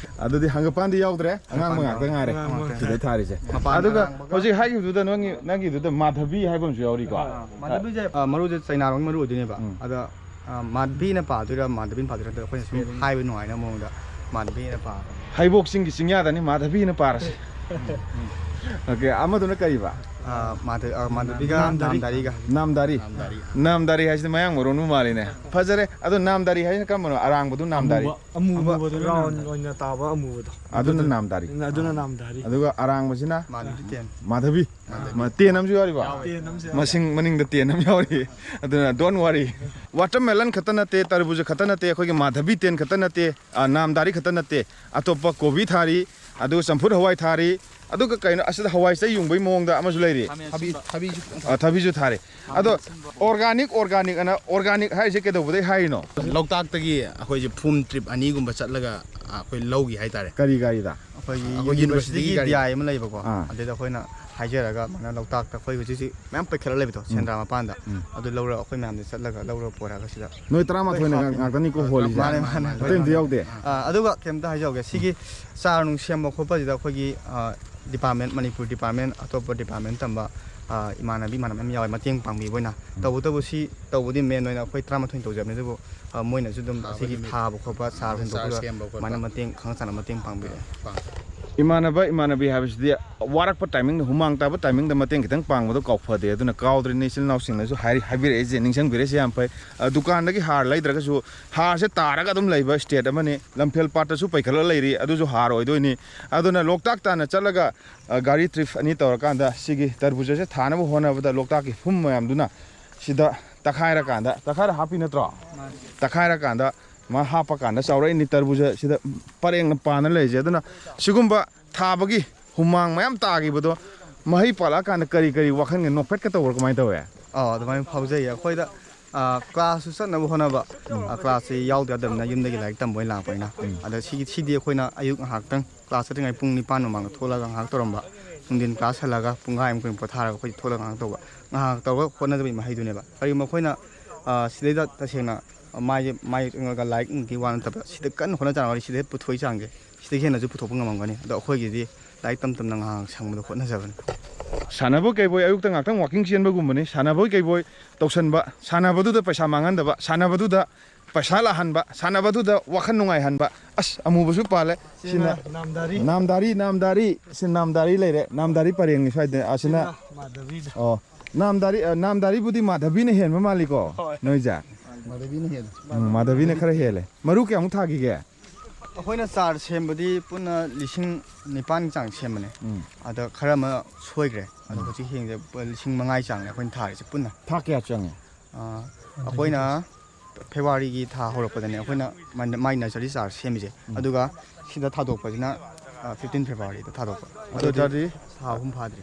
ꯑꯗꯨꯗꯤ ꯍꯪꯒꯄꯥꯟꯗꯤ ꯌꯥꯎꯗ꯭ꯔꯦ, ꯑꯉꯥꯡꯕ ꯉꯥꯛꯇ ꯉꯥꯏꯔꯦ꯫ ꯑꯉꯥꯡꯕ ꯉꯥꯛꯇ꯫ ꯁꯤꯗ ꯊꯥꯔꯤꯁꯦ꯫ ꯃꯄꯥꯟ ꯑꯗꯨꯒ ꯑꯉꯥꯡꯕꯒ꯫ ꯍꯧꯖꯤꯛ ꯍꯥꯏꯈꯤꯕꯗꯨꯗ ꯅꯪꯒꯤ, ꯅꯪꯒꯤꯗꯨꯗ ꯃꯥꯙꯕꯤ ꯍꯥꯏꯕ ꯑꯃꯁꯨ ꯌꯥꯎꯔꯤꯀꯣ꯫ ꯑꯥ, ꯃꯥꯙꯕꯤꯁꯦ, ꯑꯥ, ꯃꯔꯨꯁꯦ ꯆꯩꯅꯥꯔꯣꯝꯒꯤ ꯃꯔꯨ ꯑꯣꯏꯗꯣꯏꯅꯦꯕ꯫ ꯎꯝ꯫ ꯑꯗ, ꯑꯥ, ꯃꯥꯙꯕꯤꯅ ꯄꯥꯗꯣꯏꯔꯥ, ꯃꯥꯙꯕꯤꯅ ꯄꯥꯗꯣꯏꯔꯥ, ꯑꯗ ꯑꯩꯈꯣꯏꯅ ꯁꯨꯝ ꯁ꯭ꯄꯦꯂꯤꯡ꯫ ꯍꯥꯏꯕ ꯅꯨꯡꯉꯥꯏꯅꯕ ꯃꯑꯣꯡꯗ ꯃꯥꯙꯕꯤꯅ ꯄꯥꯕ꯫ ꯍꯩꯕꯣꯛ ꯆꯤꯡꯒꯤ ꯆꯤꯡꯌꯥꯗꯅꯤ ꯃꯥꯙꯕꯤꯅ ꯄꯥꯔꯁꯤ꯫ ꯑꯣꯀꯦ, ꯑꯃꯗꯨꯅ ꯀꯔꯤꯕ? ꯑꯥ, ꯃꯥꯙ-, ꯑꯥ, ꯃꯥꯙꯕꯤꯒ ꯅꯥꯝꯗꯥꯔꯤ꯫ ꯅꯥꯝꯗꯥꯔꯤꯒ꯫ ꯅꯥꯝꯗꯥꯔꯤ꯫ ꯅꯥꯝꯗꯥꯔꯤ꯫ ꯅꯥꯝꯗꯥꯔꯤ ꯍꯥꯏꯁꯤꯗꯤ ꯃꯌꯥꯡ ꯃꯔꯣꯟꯕꯨ ꯃꯥꯜꯂꯤꯅꯦ꯫ ꯐꯖꯔꯦ꯫ ꯑꯗꯣ ꯅꯥꯝꯗꯥꯔꯤ ꯍꯥꯏꯁꯤꯅ ꯀꯔꯝꯕꯅꯣ? ꯑꯔꯥꯡꯕꯗꯨ ꯅꯥꯝꯗꯥꯔꯤ꯫ ꯑꯃꯨꯕ, ꯑꯃꯨꯕ ꯑꯃꯨꯕꯗꯨꯅ ꯔꯥꯎꯟ ꯅꯥꯝꯗꯥꯔꯤ꯫ ꯑꯣꯏꯅ ꯇꯥꯕ ꯑꯃꯨꯕꯗꯣ꯫ ꯑꯗꯨꯅ ꯅꯥꯝꯗꯥꯔꯤ꯫ ꯑꯗꯨꯅ ꯅꯥꯝꯗꯥꯔꯤ꯫ ꯑꯗꯨꯒ ꯑꯔꯥꯡꯕꯁꯤꯅ? ꯃꯥꯙꯕꯤ ꯇꯦꯟ꯫ ꯃꯥꯙꯕꯤ꯫ ꯃꯥꯙꯕꯤ꯫ ꯃ-, ꯇꯦꯟ ꯑꯃꯁꯨ ꯌꯥꯎꯔꯤꯕ? ꯌꯥꯎꯋꯦ꯫ ꯇꯦꯟ ꯑꯃꯁꯨ ꯌꯥꯎꯋꯦ꯫ ꯃꯁꯤꯡ ꯃꯅꯤꯡꯗ ꯇꯦꯟ ꯑꯃ ꯌꯥꯎꯔꯤ꯫ ꯑꯗꯨꯅ don't worry꯫ ꯋꯥꯇꯔꯃꯦꯂꯟ ꯈꯛꯇ ꯅꯠꯇꯦ, ꯇꯔꯕꯨꯖ ꯈꯛꯇ ꯅꯠꯇꯦ, ꯑꯩꯈꯣꯏꯒꯤ ꯃꯥꯙꯕꯤ ꯇꯦꯟ ꯈꯛꯇ ꯅꯠꯇꯦ, ꯑ, ꯅꯥꯝꯗꯥꯔꯤ ꯈꯛꯇ ꯅꯠꯇꯦ, ꯑꯇꯣꯞꯄ ꯀꯣꯕꯤ ꯊꯥꯔꯤ, ꯑꯗꯨꯒ ꯆꯝꯐꯨꯠ ꯍꯋꯥꯏ ꯊꯥꯔꯤ꯫ ꯑꯗꯨꯒ ꯀꯩꯅꯣ, ꯑꯁꯤꯗ ꯍꯋꯥꯏ ꯆꯩ ꯌꯨꯡꯕꯩ ꯃꯑꯣꯡꯗ ꯑꯃꯁꯨ ꯂꯩꯔꯤ꯫ ꯊꯕꯤ, ꯊꯕꯤꯁꯨ ꯈꯤꯇꯪ ꯑ, ꯊꯕꯤꯁꯨ ꯊꯥꯔꯤ꯫ ꯑꯗꯣ organic, organic ꯑꯅ, organic ꯍꯥꯏꯔꯤꯁꯦ ꯀꯩꯗꯧꯕꯗꯩ ꯍꯥꯏꯔꯤꯅꯣ? ꯂꯣꯛꯇꯥꯛꯇꯒꯤ ꯑꯩꯈꯣꯏꯁꯦ ꯐꯨꯝ trip ꯑꯅꯤꯒꯨꯝꯕ ꯆꯠꯂꯒ, ꯑ, ꯑꯩꯈꯣꯏ ꯂꯧꯒꯤ ꯍꯥꯏꯇꯥꯔꯦ꯫ ꯀꯔꯤ ꯒꯥꯔꯤꯗ? ꯑꯩꯈꯣꯏꯒꯤ ꯑꯩꯈꯣꯏ universityꯒꯤ universityꯒꯤ ꯒꯥꯔꯤ꯫ D I ꯑꯃ ꯂꯩꯕꯀꯣ꯫ ꯑꯥ꯫ ꯑꯗꯨꯗ ꯑꯩꯈꯣꯏꯅ ꯍꯥꯏꯖꯔꯒ ꯑꯗꯨꯃꯥꯏꯅ ꯂꯣꯛꯇꯥꯛꯇ ꯑꯩꯈꯣꯏ ꯍꯧꯖꯤꯛ ꯍꯧꯖꯤꯛ ꯃꯌꯥꯝ ꯄꯩꯈꯠꯂ ꯂꯩꯕꯗꯣ, ꯎꯝ꯫ ꯁꯦꯟꯗ꯭ꯔꯥ ꯃꯄꯥꯟꯗ꯫ ꯎꯝ꯫ ꯑꯗꯨ ꯂꯧꯔ ꯑꯩꯈꯣꯏ ꯃꯌꯥꯝꯗ ꯆꯠꯂꯒ ꯂꯧꯔ ꯄꯨꯔꯛꯑꯒ ꯁꯤꯗ ꯅꯣꯏ ꯇꯔꯥꯃꯥꯊꯣꯏꯅ ꯑꯩꯈꯣꯏ ꯉꯥꯛ-, ꯍꯥꯞꯄꯤ꯫ ꯉꯥꯛꯇꯅꯤꯀꯣ ꯍꯣꯜꯂꯤꯁꯦ? ꯃꯥꯅꯦ, ꯃꯥꯅꯦ꯫ ꯑꯇꯩ ꯑꯝꯇ ꯌꯥꯎꯗꯦ? ꯑꯥ, ꯑꯗꯨꯒ ꯀꯩꯝꯇ ꯍꯥꯏꯖꯍꯧꯒꯦ꯫ ꯁꯤꯒꯤ ꯆꯥꯔ ꯅꯨꯡ ꯁꯦꯝꯕ ꯈꯣꯠꯄꯁꯤꯗ ꯑꯩꯈꯣꯏꯒꯤ, ꯑ, department, ꯃꯅꯤꯄꯨꯔ department, ꯑꯇꯣꯞꯄ department ꯇꯝꯕ, ꯑ, ꯏꯃꯥꯟꯅꯕꯤ ꯏꯃꯥꯟꯅꯕ ꯃꯌꯥꯝ ꯌꯥꯎꯋꯦ ꯃꯇꯦꯡ ꯄꯥꯡꯕꯤꯕ ꯑꯣꯏꯅ꯫ ꯎꯝ꯫ ꯇꯧꯕꯇꯕꯨ ꯁꯤ ꯇꯧꯕꯗꯤ main ꯑꯣꯏꯅ ꯑꯩꯈꯣꯏ ꯇꯔꯥꯃꯥꯊꯣꯏ ꯇꯧꯖꯕꯅꯤ, ꯑꯗꯨꯕꯨ, ꯑ, ꯃꯣꯏꯅꯁꯨ ꯑꯗꯨꯝ ꯊꯥꯕ ꯑꯁꯤꯒꯤ ꯅꯨꯃꯤꯠ꯫ ꯊꯥꯕ ꯈꯣꯠꯄ, ꯆꯥꯔ ꯑ, ꯍꯨꯟꯗꯣꯛꯄꯗ ꯆꯥꯔ ꯁꯦꯝꯕ ꯈꯣꯠꯄ꯫ ꯑꯗꯨꯃꯥꯏꯅ ꯃꯇꯦꯡ ꯈꯪꯅ ꯆꯥꯟꯅ ꯃꯇꯦꯡ ꯄꯥꯡꯕꯤꯔꯛꯑꯦ꯫ ꯄꯥꯡ-꯫ ꯏꯃꯥꯟꯅꯕ ꯏꯃꯥꯟꯅꯕꯤ ꯍꯥꯏꯕꯁꯤꯗꯤ ꯋꯥꯔꯛꯄ timingꯗ, ꯍꯨꯃꯥꯡ ꯇꯥꯕ timingꯗ ꯃꯇꯦꯡ ꯈꯤꯇꯪ ꯄꯥꯡꯕꯗꯣ ꯀꯥꯎꯐꯗꯦ꯫ ꯑꯗꯨꯅ ꯀꯥꯎꯗ꯭ꯔꯤꯅꯤ, ꯏꯆꯤꯜ ꯏꯅꯥꯎꯁꯤꯡꯅꯁꯨ ꯍꯥꯏꯔꯤ-, ꯍꯥꯏꯕꯤꯔꯛꯏꯁꯦ, ꯅꯤꯡꯁꯤꯡꯕꯤꯔꯛꯏꯁꯦ ꯌꯥꯝ ꯐꯩ꯫ ꯑ, ꯗꯨꯀꯥꯟꯗꯒꯤ ꯍꯥꯔ ꯂꯩꯗ꯭ꯔꯒꯁꯨ ꯍꯥꯔꯁꯦ ꯇꯥꯔꯒ ꯑꯗꯨꯝ ꯂꯩꯕ state ꯑꯃꯅꯤ꯫ ꯂꯝꯐꯦꯜ ꯄꯥꯠꯇꯁꯨ ꯄꯩꯈꯠꯂ ꯂꯩꯔꯤ, ꯑꯗꯨꯁꯨ ꯍꯥꯔ ꯑꯣꯏꯗꯣꯏꯅꯤ꯫ ꯑꯗꯨꯅ ꯂꯣꯛꯇꯥꯛ ꯇꯥꯟꯅ ꯆꯠꯂꯒ, ꯑ, ꯒꯥꯔꯤ trip ꯑꯅꯤ ꯇꯧꯔꯀꯥꯟꯗ ꯁꯤꯒꯤ ꯇꯔꯕꯨꯖꯁꯦ ꯊꯥꯅꯕ ꯍꯣꯠꯅꯕꯗ ꯂꯣꯛꯇꯥꯛꯀꯤ ꯐꯨꯝ ꯃꯌꯥꯝꯗꯨꯅ ꯁꯤꯗ ꯇꯛꯈꯥꯏꯔꯀꯥꯟꯗ, ꯇꯛꯈꯥꯏꯔ ꯍꯥꯞꯄꯤ ꯅꯠꯇ꯭ꯔꯣ? ꯃꯥꯅꯤ꯫ ꯇꯛꯈꯥꯏꯔꯀꯥꯟꯗ ꯃꯥ ꯍꯥꯞꯄꯀꯥꯟꯗ ꯆꯥꯎꯔꯛꯏꯅꯤ ꯇꯔꯕꯨꯖ ꯁꯤꯗ ꯄꯔꯦꯡꯅ ꯄꯥꯟꯅ ꯂꯩꯔꯤꯁꯦ꯫ ꯑꯗꯨꯅ ꯁꯤꯒꯨꯝꯕ ꯊꯥꯕꯒꯤ ꯍꯨꯃꯥꯡ ꯃꯌꯥꯝ ꯇꯥꯈꯤꯕꯗꯣ ꯃꯍꯩ ꯄꯥꯜꯂꯛꯑꯀꯥꯟꯗ ꯀꯔꯤ ꯀꯔꯤ ꯋꯥꯈꯜꯒ ꯅꯣꯛꯐꯦꯠꯀ ꯇꯧꯕ꯭ꯔꯥ, ꯀꯃꯥꯏꯅ ꯇꯧꯋꯦ? ꯑꯥ, ꯑꯗꯨꯃꯥꯏꯅ ꯐꯥꯎꯖꯩꯌꯦ꯫ ꯑꯩꯈꯣꯏꯗ, ꯑꯥ, classꯁꯨ ꯆꯠꯅꯕ ꯍꯣꯠꯅꯕ, ꯎꯝ꯫ ꯑꯥ, classꯁꯦ ꯌꯥꯎꯗ ꯌꯥꯗꯕꯅꯤꯅ ꯌꯨꯝꯗꯒꯤ ꯂꯥꯏꯔꯤꯛ ꯇꯝꯕ ꯑꯣꯏꯅ ꯂꯥꯛꯄꯅꯤꯅ꯫ ꯎꯝ꯫ ꯑꯗ ꯁꯤꯒꯤ, ꯁꯤꯗꯤ ꯑꯩꯈꯣꯏꯅ ꯑꯌꯨꯛ ꯉꯥꯏꯍꯥꯛꯇꯪ class ꯆꯠꯇ꯭ꯔꯤꯉꯩ ꯄꯨꯡ ꯅꯤꯄꯥꯟ ꯃꯃꯥꯡꯗ ꯊꯣꯛꯂꯒ ꯉꯥꯏꯍꯥꯛ ꯇꯧꯔꯝꯕ, ꯅꯨꯡꯊꯤꯟ class ꯍꯜꯂꯒ ꯄꯨꯡꯈꯥꯏꯃꯨꯛ ꯀꯩꯃꯨꯛ ꯄꯣꯊꯥꯔꯒ ꯑꯩꯈꯣꯏ ꯊꯣꯛꯂꯒ ꯉꯥꯏꯍꯥꯛ ꯇꯧꯕ, ꯉꯥꯏꯍꯥꯛ ꯇꯧꯔꯒ ꯍꯣꯠꯅꯖꯕꯒꯤ ꯃꯍꯩꯗꯨꯅꯦꯕ꯫ ꯀꯔꯤꯒꯨꯝꯕ ꯑꯩꯈꯣꯏꯅ, ꯑꯥ, ꯁꯤꯗꯩꯗ ꯇꯁꯦꯡꯅ ꯃꯥꯏꯁꯦ, ꯃꯥꯏ ꯑꯣꯟꯂꯒ ꯂꯥꯏꯔꯤꯛ ꯅꯨꯡꯒꯤ ꯋꯥ ꯅꯠꯇꯕ, ꯁꯤꯗ ꯀꯟꯅ ꯍꯣꯠꯅꯖꯔꯒꯗꯤ ꯁꯤꯗꯩ ꯄꯨꯊꯣꯛꯏ ꯆꯥꯡꯁꯦ, ꯁꯤꯗꯒꯤ ꯍꯦꯟꯅꯁꯨ ꯄꯨꯊꯣꯛꯄ ꯉꯝꯃꯝꯒꯅꯤ꯫ ꯑꯗꯣ ꯑꯩꯈꯣꯏꯒꯤꯗꯤ ꯂꯥꯏꯔꯤꯛ ꯇꯝ ꯇꯝꯅ ꯉꯥꯏꯍꯥꯛ ꯁꯪꯕꯗ ꯍꯣꯠꯅꯖꯕꯅꯤ꯫ ꯁꯥꯟꯅꯕꯣꯏ ꯀꯩꯕꯣꯏ ꯑꯌꯨꯛꯇ ꯉꯥꯛꯇꯪ walking ꯆꯦꯟꯕꯒꯨꯝꯕꯅꯤ꯫ ꯁꯥꯟꯅꯕꯣꯏ ꯀꯩꯕꯣꯏ ꯇꯧꯁꯟꯕ, ꯁꯥꯟꯅꯕꯗꯨꯗ ꯄꯩꯁꯥ ꯃꯥꯡꯍꯟꯗꯕ, ꯁꯥꯟꯅꯕꯗꯨꯗ ꯄꯩꯁꯥ ꯂꯥꯛꯍꯟꯕ, ꯁꯥꯟꯅꯕꯗꯨꯗ ꯋꯥꯈꯜ ꯅꯨꯡꯉꯥꯏꯍꯟꯕ꯫ ꯑꯁ, ꯑꯃꯨꯕꯁꯨ ꯄꯥꯜꯂꯦ꯫ ꯁꯤꯅ ꯁꯤꯅ ꯅꯥꯝꯗꯥꯔꯤ꯫ ꯅꯥꯝꯗꯥꯔꯤ, ꯅꯥꯝꯗꯥꯔꯤ꯫ ꯁꯤ ꯅꯥꯝꯗꯥꯔꯤ ꯂꯩꯔꯦ꯫ ꯅꯥꯝꯗꯥꯔꯤ ꯄꯔꯦꯡꯅꯤ ꯁ꯭ꯋꯥꯏꯗ꯫ ꯑꯁꯤꯅ ꯁꯤꯅ ꯃꯥꯙꯕꯤꯗ꯫ ꯑꯣ, ꯅꯥꯝꯗꯥꯔꯤ, ꯑ, ꯅꯥꯝꯗꯥꯔꯤꯕꯨꯗꯤ ꯃꯥꯙꯕꯤꯅ ꯍꯦꯟꯕ ꯃꯥꯜꯂꯤꯀꯣ, ꯍꯣꯏ꯫ ꯅꯣꯏꯁꯦ? ꯃꯥꯙꯕꯤꯅ ꯍꯦꯜꯂꯦ꯫ ꯎꯝ, ꯃꯥꯙꯕꯤꯅ ꯈꯔ ꯍꯦꯜꯂꯦ꯫ ꯃꯔꯨ ꯀꯌꯥꯃꯨꯛ ꯊꯥꯈꯤꯒꯦ? ꯑꯩꯈꯣꯏꯅ ꯆꯥꯔ ꯁꯦꯝꯕꯗꯤ ꯄꯨꯟꯅ ꯂꯤꯁꯤꯡ ꯅꯤꯄꯥꯟꯒꯤ ꯆꯥꯡ ꯁꯦꯝꯕꯅꯦ꯫ ꯎꯝ꯫ ꯑꯗ ꯈꯔ ꯑꯃ ꯁꯣꯏꯈ꯭ꯔꯦ꯫ ꯑꯗꯣ ꯎꯝ꯫ ꯍꯧꯖꯤꯛ ꯍꯌꯦꯡꯁꯦ ꯂꯤꯁꯤꯡ ꯃꯉꯥꯒꯤ ꯆꯥꯡꯅꯦ ꯑꯩꯈꯣꯏꯅ ꯊꯥꯔꯤꯁꯦ ꯄꯨꯟꯅ꯫ ꯊꯥ ꯀꯌꯥ ꯆꯪꯉꯦ? ꯑ, ꯑꯩꯈꯣꯏꯅ Februaryꯒꯤ ꯊꯥ ꯍꯧꯔꯛꯄꯗꯅꯦ ꯑꯩꯈꯣꯏꯅ ꯃꯥꯏ, ꯃꯥꯏ nursery ꯆꯥꯔ ꯁꯦꯝꯃꯤꯁꯦ꯫ ꯎꯝ꯫ ꯑꯗꯨꯒ ꯁꯤꯗ ꯊꯥꯗꯣꯛꯄꯁꯤꯅ ꯐꯤꯐꯇꯤꯟ ꯐꯦꯕ꯭ꯔꯨꯋꯥꯔꯤꯗ ꯊꯥꯗꯣꯛꯄ꯫ ꯑꯗꯨ ꯑꯣꯏꯇꯥꯔꯗꯤ ꯊꯥ ꯑꯍꯨꯝ ꯐꯥꯗ꯭ꯔꯤ꯫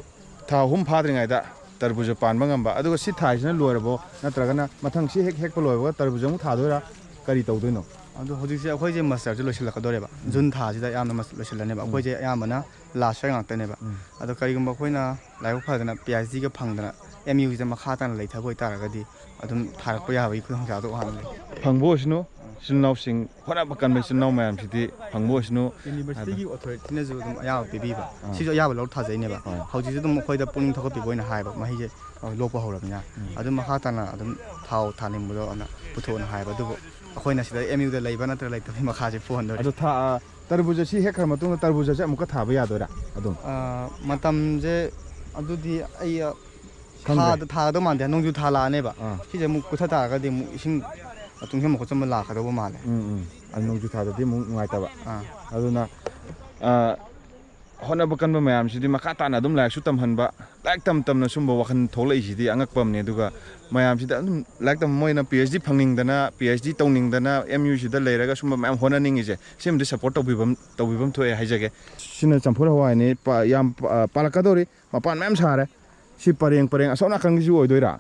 ꯊꯥ ꯑꯍꯨꯝ ꯐꯥꯗ꯭ꯔꯤꯉꯩꯗ ꯇꯔꯕꯨꯖ ꯄꯥꯟꯕ ꯉꯝꯕ꯫ ꯑꯗꯨꯒ ꯁꯤ ꯊꯥꯁꯤꯅ ꯂꯣꯏꯔꯕꯣ, ꯅꯠꯇ꯭ꯔꯒꯅ ꯃꯊꯪ ꯁꯤ ꯍꯦꯛ ꯍꯦꯛꯄ ꯂꯣꯏꯕꯒ ꯇꯔꯕꯨꯖ ꯑꯃꯨꯛ ꯊꯥꯗꯣꯏꯔꯥ, ꯀꯔꯤ ꯇꯧꯗꯣꯏꯅꯣ? ꯑꯗꯣ ꯍꯧꯖꯤꯛꯁꯦ ꯑꯩꯈꯣꯏꯁꯦ ꯃꯁꯇꯔꯁꯦ ꯂꯣꯏꯁꯤꯜꯂꯛꯀꯗꯧꯔꯦꯕ꯫ ꯖꯨꯟ ꯊꯥꯁꯤꯗ ꯑꯌꯥꯝꯕ ꯃꯁ- ꯂꯣꯏꯁꯤꯜꯂꯅꯦꯕ꯫ ꯑꯩꯈꯣꯏꯁꯦ ꯑꯌꯥꯝꯕꯅ ꯂꯥꯁ ꯏꯌꯥꯔ ꯉꯥꯛꯇꯅꯦꯕ꯫ ꯑꯗꯣ ꯀꯔꯤꯒꯨꯝꯕ ꯑꯩꯈꯣꯏꯅ ꯂꯥꯏꯕꯛ ꯐꯗꯅ ꯄꯤ ꯑꯩꯆ ꯗꯤꯒ ꯐꯪꯗꯅ ꯑꯦꯝ ꯌꯨꯁꯤꯗ ꯃꯈꯥ ꯇꯥꯅ ꯂꯩꯊꯕ ꯑꯣꯏꯇꯥꯔꯒꯗꯤ ꯑꯗꯨꯝ ꯊꯥꯔꯛꯄ ꯌꯥꯕꯒꯤ ꯈꯨꯗꯣꯡꯆꯥꯕꯗꯣ ꯋꯥꯡꯅ ꯂꯩ꯫ ꯐꯪꯕ ꯑꯣꯏꯁꯅꯨ꯫ ꯏꯆꯤꯜ ꯏꯅꯥꯎꯁꯤꯡ, ꯍꯣꯠꯅꯕ ꯀꯟꯕ ꯏꯆꯤꯜ ꯏꯅꯥꯎ ꯃꯌꯥꯝꯁꯤꯗꯤ ꯐꯪꯕ ꯑꯣꯏꯁꯅꯨ꯫ ꯌꯨꯅꯤꯚꯔꯁꯤꯇꯤꯒꯤ ꯑꯣꯊꯣꯔꯤꯇꯤꯅꯁꯨ ꯑꯗꯨꯝ ꯑꯌꯥꯕ ꯄꯤꯕꯤꯕ꯫ ꯁꯤꯁꯨ ꯑꯌꯥꯕ ꯂꯧꯔ ꯊꯥꯖꯩꯅꯦꯕ꯫ ꯍꯧꯖꯤꯛꯁꯨ ꯑꯗꯨꯝ ꯑꯩꯈꯣꯏꯗ ꯄꯨꯛꯅꯤꯡ ꯊꯧꯒꯠꯄꯤꯕ ꯑꯣꯏꯅ ꯍꯥꯏꯕ, ꯃꯍꯩꯁꯦ ꯑ, ꯂꯣꯛꯄ ꯍꯧꯔꯕꯅꯤꯅ꯫ ꯑꯗꯨꯝ ꯃꯈꯥ ꯇꯥꯅ ꯑꯗꯨꯝ ꯊꯥꯎ ꯊꯥꯅꯤꯡꯕꯗꯣ ꯑꯗꯨꯅ ꯄꯨꯊꯣꯛꯑꯣꯅ ꯍꯥꯏꯕ꯫ ꯑꯗꯨꯕꯨ ꯑꯩꯈꯣꯏꯅ ꯁꯤꯗ ꯑꯦꯝ ꯌꯨꯗ ꯂꯩꯕ ꯅꯠꯇ꯭ꯔꯒ ꯂꯩꯇꯕꯒꯤ ꯃꯈꯥꯁꯦ ꯄꯣꯟꯗꯣꯔꯤ꯫ ꯑꯗꯣ ꯊꯥ ꯇꯔꯕꯨꯖ ꯁꯤ ꯍꯦꯛꯈ꯭ꯔ ꯃꯇꯨꯡꯗ ꯇꯔꯕꯨꯖꯁꯦ ꯑꯃꯨꯛꯀ ꯊꯥꯕ ꯌꯥꯗꯣꯏꯔꯥ ꯑꯗꯨꯝ? ꯑ, ꯃꯇꯝꯁꯦ ꯑꯗꯨꯗꯤ ꯑꯩ, ꯑ, ꯈꯪꯗ꯭ꯔꯦ꯫ ꯊꯥꯗ ꯊꯥꯒꯗꯧ ꯃꯥꯟꯗꯦ꯫ ꯅꯣꯡꯖꯨ ꯊꯥ ꯂꯥꯛꯑꯅꯦꯕ꯫ ꯑꯥ꯫ ꯁꯤꯁꯦ ꯑꯃꯨꯛ ꯀꯨꯊ ꯇꯥꯔꯒꯗꯤ ꯑꯃꯨꯛ ꯏꯁꯤꯡ ꯇꯨꯡꯁꯤꯟꯕ ꯈꯣꯠꯆꯟꯕ ꯂꯥꯛꯀꯗꯧꯕ ꯃꯥꯜꯂꯦ꯫ ꯎꯝ, ꯎꯝ꯫ ꯑꯗꯨ ꯅꯣꯡꯖꯨ ꯊꯥꯗꯗꯤ ꯑꯃꯨꯛ ꯅꯨꯡꯉꯥꯏꯇꯕ꯫ ꯑꯥ꯫ ꯑꯗꯨꯅ, ꯑ, ꯍꯣꯠꯅꯕ ꯀꯟꯕ ꯃꯌꯥꯝꯁꯤꯗꯤ ꯃꯈꯥ ꯇꯥꯅ ꯑꯗꯨꯝ ꯂꯥꯏꯔꯤꯛꯁꯨ ꯇꯝꯍꯟꯕ, ꯂꯥꯏꯔꯤꯛ ꯇꯝ ꯇꯝꯅ ꯁꯨꯝꯕ ꯋꯥꯈꯜ ꯊꯣꯛꯂꯛꯏꯁꯤꯗꯤ ꯑꯉꯛꯄ ꯑꯃꯅꯤ꯫ ꯑꯗꯨꯒ ꯃꯌꯥꯝꯁꯤꯗ ꯑꯗꯨꯝ ꯂꯥꯏꯔꯤꯛ ꯇꯝꯕ, ꯃꯣꯏꯅ ꯄꯤ ꯑꯩꯆ ꯗꯤ ꯐꯪꯅꯤꯡꯗꯅ, ꯄꯤ ꯑꯩꯆ ꯗꯤ ꯇꯧꯅꯤꯡꯗꯅ ꯑꯦꯝ ꯌꯨ ꯁꯤꯗ ꯂꯩꯔꯒ ꯁꯨꯝꯕ ꯃꯌꯥꯝ ꯍꯣꯠꯅꯅꯤꯡꯉꯤꯁꯦ, ꯁꯤꯃꯗꯤ ꯁꯞꯄꯣꯔꯠ ꯇꯧꯕꯤꯐꯝ, ꯇꯧꯕꯤꯐꯝ ꯊꯣꯛꯑꯦ ꯍꯥꯏꯖꯒꯦ꯫ ꯁꯤꯅ ꯆꯝꯐꯨꯠ ꯍꯋꯥꯏꯅꯤ, ꯄ-, ꯌꯥꯝ, ꯑ, ꯄꯥꯜꯂꯛꯀꯗꯧꯔꯤ, ꯃꯄꯥꯟ ꯃꯌꯥꯝ ꯁꯥꯔꯦ꯫ ꯁꯤ ꯄꯔꯦꯡ ꯄꯔꯦꯡ ꯑꯁꯣꯝ ꯅꯥꯀꯟꯒꯤꯁꯨ ꯑꯣꯏꯗꯣꯏꯔꯥ?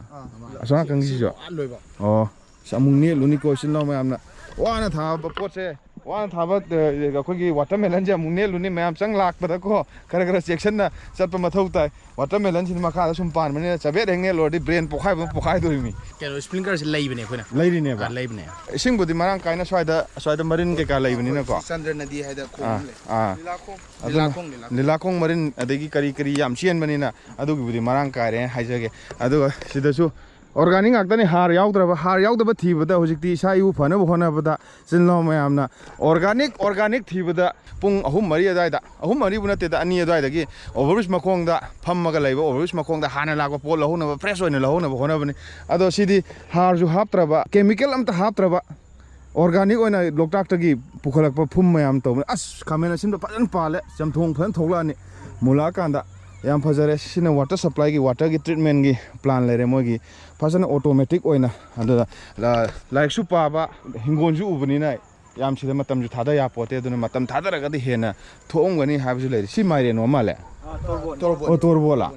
ꯑꯁꯣꯝ ꯅꯥꯀꯟꯒꯤꯁꯤꯁꯨ? ꯑꯥ, ꯂꯣꯏꯕ꯫ ꯑꯣ, ꯑꯁ, ꯑꯃꯨꯛ ꯅꯦꯠꯂꯨꯅꯤꯀꯣ, ꯏꯆꯤꯜ ꯏꯅꯥꯎ ꯃꯌꯥꯝꯅ ꯋꯥꯅ ꯊꯥꯕ ꯄꯣꯠꯁꯦ, ꯋꯥꯅ ꯊꯥꯕ, ꯑ, ꯑꯩꯈꯣꯏꯒꯤ ꯋꯥꯇꯔꯃꯦꯂꯟꯁꯦ ꯑꯃꯨꯛ ꯅꯦꯠꯂꯨꯅꯤ꯫ ꯃꯌꯥꯝ ꯆꯪ ꯂꯥꯛꯄꯗꯀꯣ, ꯈꯔ ꯈꯔ ꯆꯦꯛꯁꯤꯟꯅ ꯆꯠꯄ ꯃꯊꯧ ꯇꯥꯏ꯫ ꯋꯥꯇꯔꯃꯦꯂꯟꯁꯤꯗꯤ ꯃꯈꯥꯗ ꯁꯨꯝ ꯄꯥꯟꯕꯅꯤꯅ ꯆꯕꯦꯠ ꯍꯦꯛ ꯅꯦꯠꯂꯨꯔꯗꯤ ꯕ꯭ꯔꯦꯟ ꯄꯣꯛꯈꯥꯏꯕ ꯑꯃ ꯄꯣꯛꯈꯥꯏꯗꯣꯔꯤꯃꯤ꯫ ꯀꯩꯅꯣ, ꯁ꯭ꯄ꯭ꯔꯤꯡꯀꯂꯔꯁꯦ ꯂꯩꯕꯅꯦ ꯑꯩꯈꯣꯏꯅ꯫ ꯂꯩꯔꯤꯅꯦꯕ? ꯑꯥ, ꯂꯩꯕꯅꯦ꯫ ꯏꯁꯤꯡꯕꯨꯗꯤ ꯃꯔꯥꯡ ꯀꯥꯏꯅ ꯁ꯭ꯋꯥꯏꯗ, ꯁ꯭ꯋꯥꯏꯗ ꯃꯔꯤꯟ ꯀꯩꯀꯥ ꯂꯩꯕꯅꯤꯅꯀꯣ꯫ ꯆꯟꯗ꯭ꯔ ꯅꯗꯤ ꯍꯥꯏꯗꯅ ꯈꯣꯡ ꯑꯥ, ꯑꯃ ꯂꯩ꯫ ꯑꯥ꯫ ꯂꯤꯂꯥꯈꯣꯡ꯫ ꯑꯗꯨꯅ ꯂꯤꯂꯥꯈꯣꯡ, ꯂꯤꯂꯥꯈꯣꯡ꯫ ꯂꯤꯂꯥꯈꯣꯡ ꯃꯔꯤꯟ ꯑꯗꯒꯤ ꯀꯔꯤ ꯀꯔꯤ ꯌꯥꯝ ꯆꯦꯟꯕꯅꯤꯅ ꯑꯗꯨꯒꯤꯕꯨꯗꯤ ꯃꯔꯥꯡ ꯀꯥꯏꯔꯦ ꯍꯥꯏꯖꯒꯦ꯫ ꯑꯗꯨꯒ ꯁꯤꯗꯁꯨ ꯑꯣꯔꯒꯥꯅꯤꯛ ꯉꯥꯛꯇꯅꯤ, ꯍꯥꯔ ꯌꯥꯎꯗ꯭ꯔꯕ꯫ ꯍꯥꯔ ꯌꯥꯎꯗꯕ ꯊꯤꯕꯗ ꯍꯧꯖꯤꯛꯇꯤ ꯏꯁꯥ ꯏꯎ ꯐꯅꯕ ꯍꯣꯠꯅꯕꯗ ꯏꯆꯤꯜ ꯏꯅꯥꯎ ꯃꯌꯥꯝꯅ ꯑꯣꯔꯒꯥꯅꯤꯛ, ꯑꯣꯔꯒꯥꯅꯤꯛ ꯊꯤꯕꯗ ꯄꯨꯡ ꯑꯍꯨꯝ ꯃꯔꯤ ꯑꯗꯨꯋꯥꯏꯗ, ꯑꯍꯨꯝ ꯃꯔꯤꯕꯨ ꯅꯠꯇꯦꯗ, ꯑꯅꯤ ꯑꯗꯨꯋꯥꯏꯗꯒꯤ ꯑꯣꯚꯔꯕ꯭ꯔꯤꯖ ꯃꯈꯣꯡꯗ ꯐꯝꯃꯒ ꯂꯩꯕ, ꯑꯣꯚꯔꯕ꯭ꯔꯤꯖ ꯃꯈꯣꯡꯗ ꯍꯥꯟꯅ ꯂꯥꯛꯄ ꯄꯣꯠ ꯂꯧꯍꯧꯅꯕ, ꯐ꯭ꯔꯦꯁ ꯑꯣꯏꯅ ꯂꯧꯍꯧꯅꯕ ꯍꯣꯠꯅꯕꯅꯤ꯫ ꯑꯗꯣ ꯁꯤꯗꯤ ꯍꯥꯔꯁꯨ ꯍꯥꯞꯇ꯭ꯔꯕ, ꯀꯦꯃꯤꯀꯦꯜ ꯑꯝꯇ ꯍꯥꯞꯇ꯭ꯔꯕ, ꯑꯣꯔꯒꯥꯅꯤꯛ ꯑꯣꯏꯅ ꯂꯣꯛꯇꯥꯛꯇꯒꯤ ꯄꯨꯈꯠꯂꯛꯄ ꯐꯨꯝ ꯃꯌꯥꯝ ꯇꯧꯕꯅꯤ꯫ ꯑꯁ, ꯈꯥꯃꯦꯟ ꯑꯁꯤꯟꯕ ꯐꯖꯅ ꯄꯥꯜꯂꯦ, ꯆꯝꯊꯣꯡ ꯐꯖꯅ ꯊꯣꯛꯂꯛꯑꯅꯤ꯫ ꯃꯨꯜꯂꯛꯑꯀꯥꯟꯗ ꯌꯥꯝ ꯐꯖꯔꯦ꯫ ꯁꯤꯅ ꯋꯥꯇꯔ ꯁꯄ꯭ꯂꯥꯏꯒꯤ, ꯋꯥꯇꯔꯒꯤ ꯇ꯭ꯔꯤꯠꯃꯦꯟꯒꯤ ꯄ꯭ꯂꯥꯟ ꯂꯩꯔꯦ ꯃꯣꯏꯒꯤ, ꯐꯖꯅ ꯑꯣꯇꯣꯃꯦꯇꯤꯛ ꯑꯣꯏꯅ꯫ ꯑꯗꯨꯗ ꯂ-, ꯂꯥꯏꯔꯤꯛꯁꯨ ꯄꯥꯕ, ꯍꯤꯡꯒꯣꯜꯁꯨ ꯎꯕꯅꯤꯅ ꯌꯥꯝ ꯁꯤꯗ ꯃꯇꯝꯁꯨ ꯊꯥꯗ ꯌꯥꯄꯣꯠꯇꯦ, ꯑꯗꯨꯅ ꯃꯇꯝ ꯊꯥꯗꯔꯒꯗꯤ ꯍꯦꯟꯅ ꯊꯣꯛꯑꯝꯒꯅꯤ ꯍꯥꯏꯕꯁꯨ ꯂꯩꯔꯤ꯫ ꯁꯤ ꯃꯥꯏꯔꯦꯟ ꯑꯣꯏ ꯃꯥꯜꯂꯦ꯫ ꯑꯣ, ꯇꯣꯔꯕꯣꯠꯂ?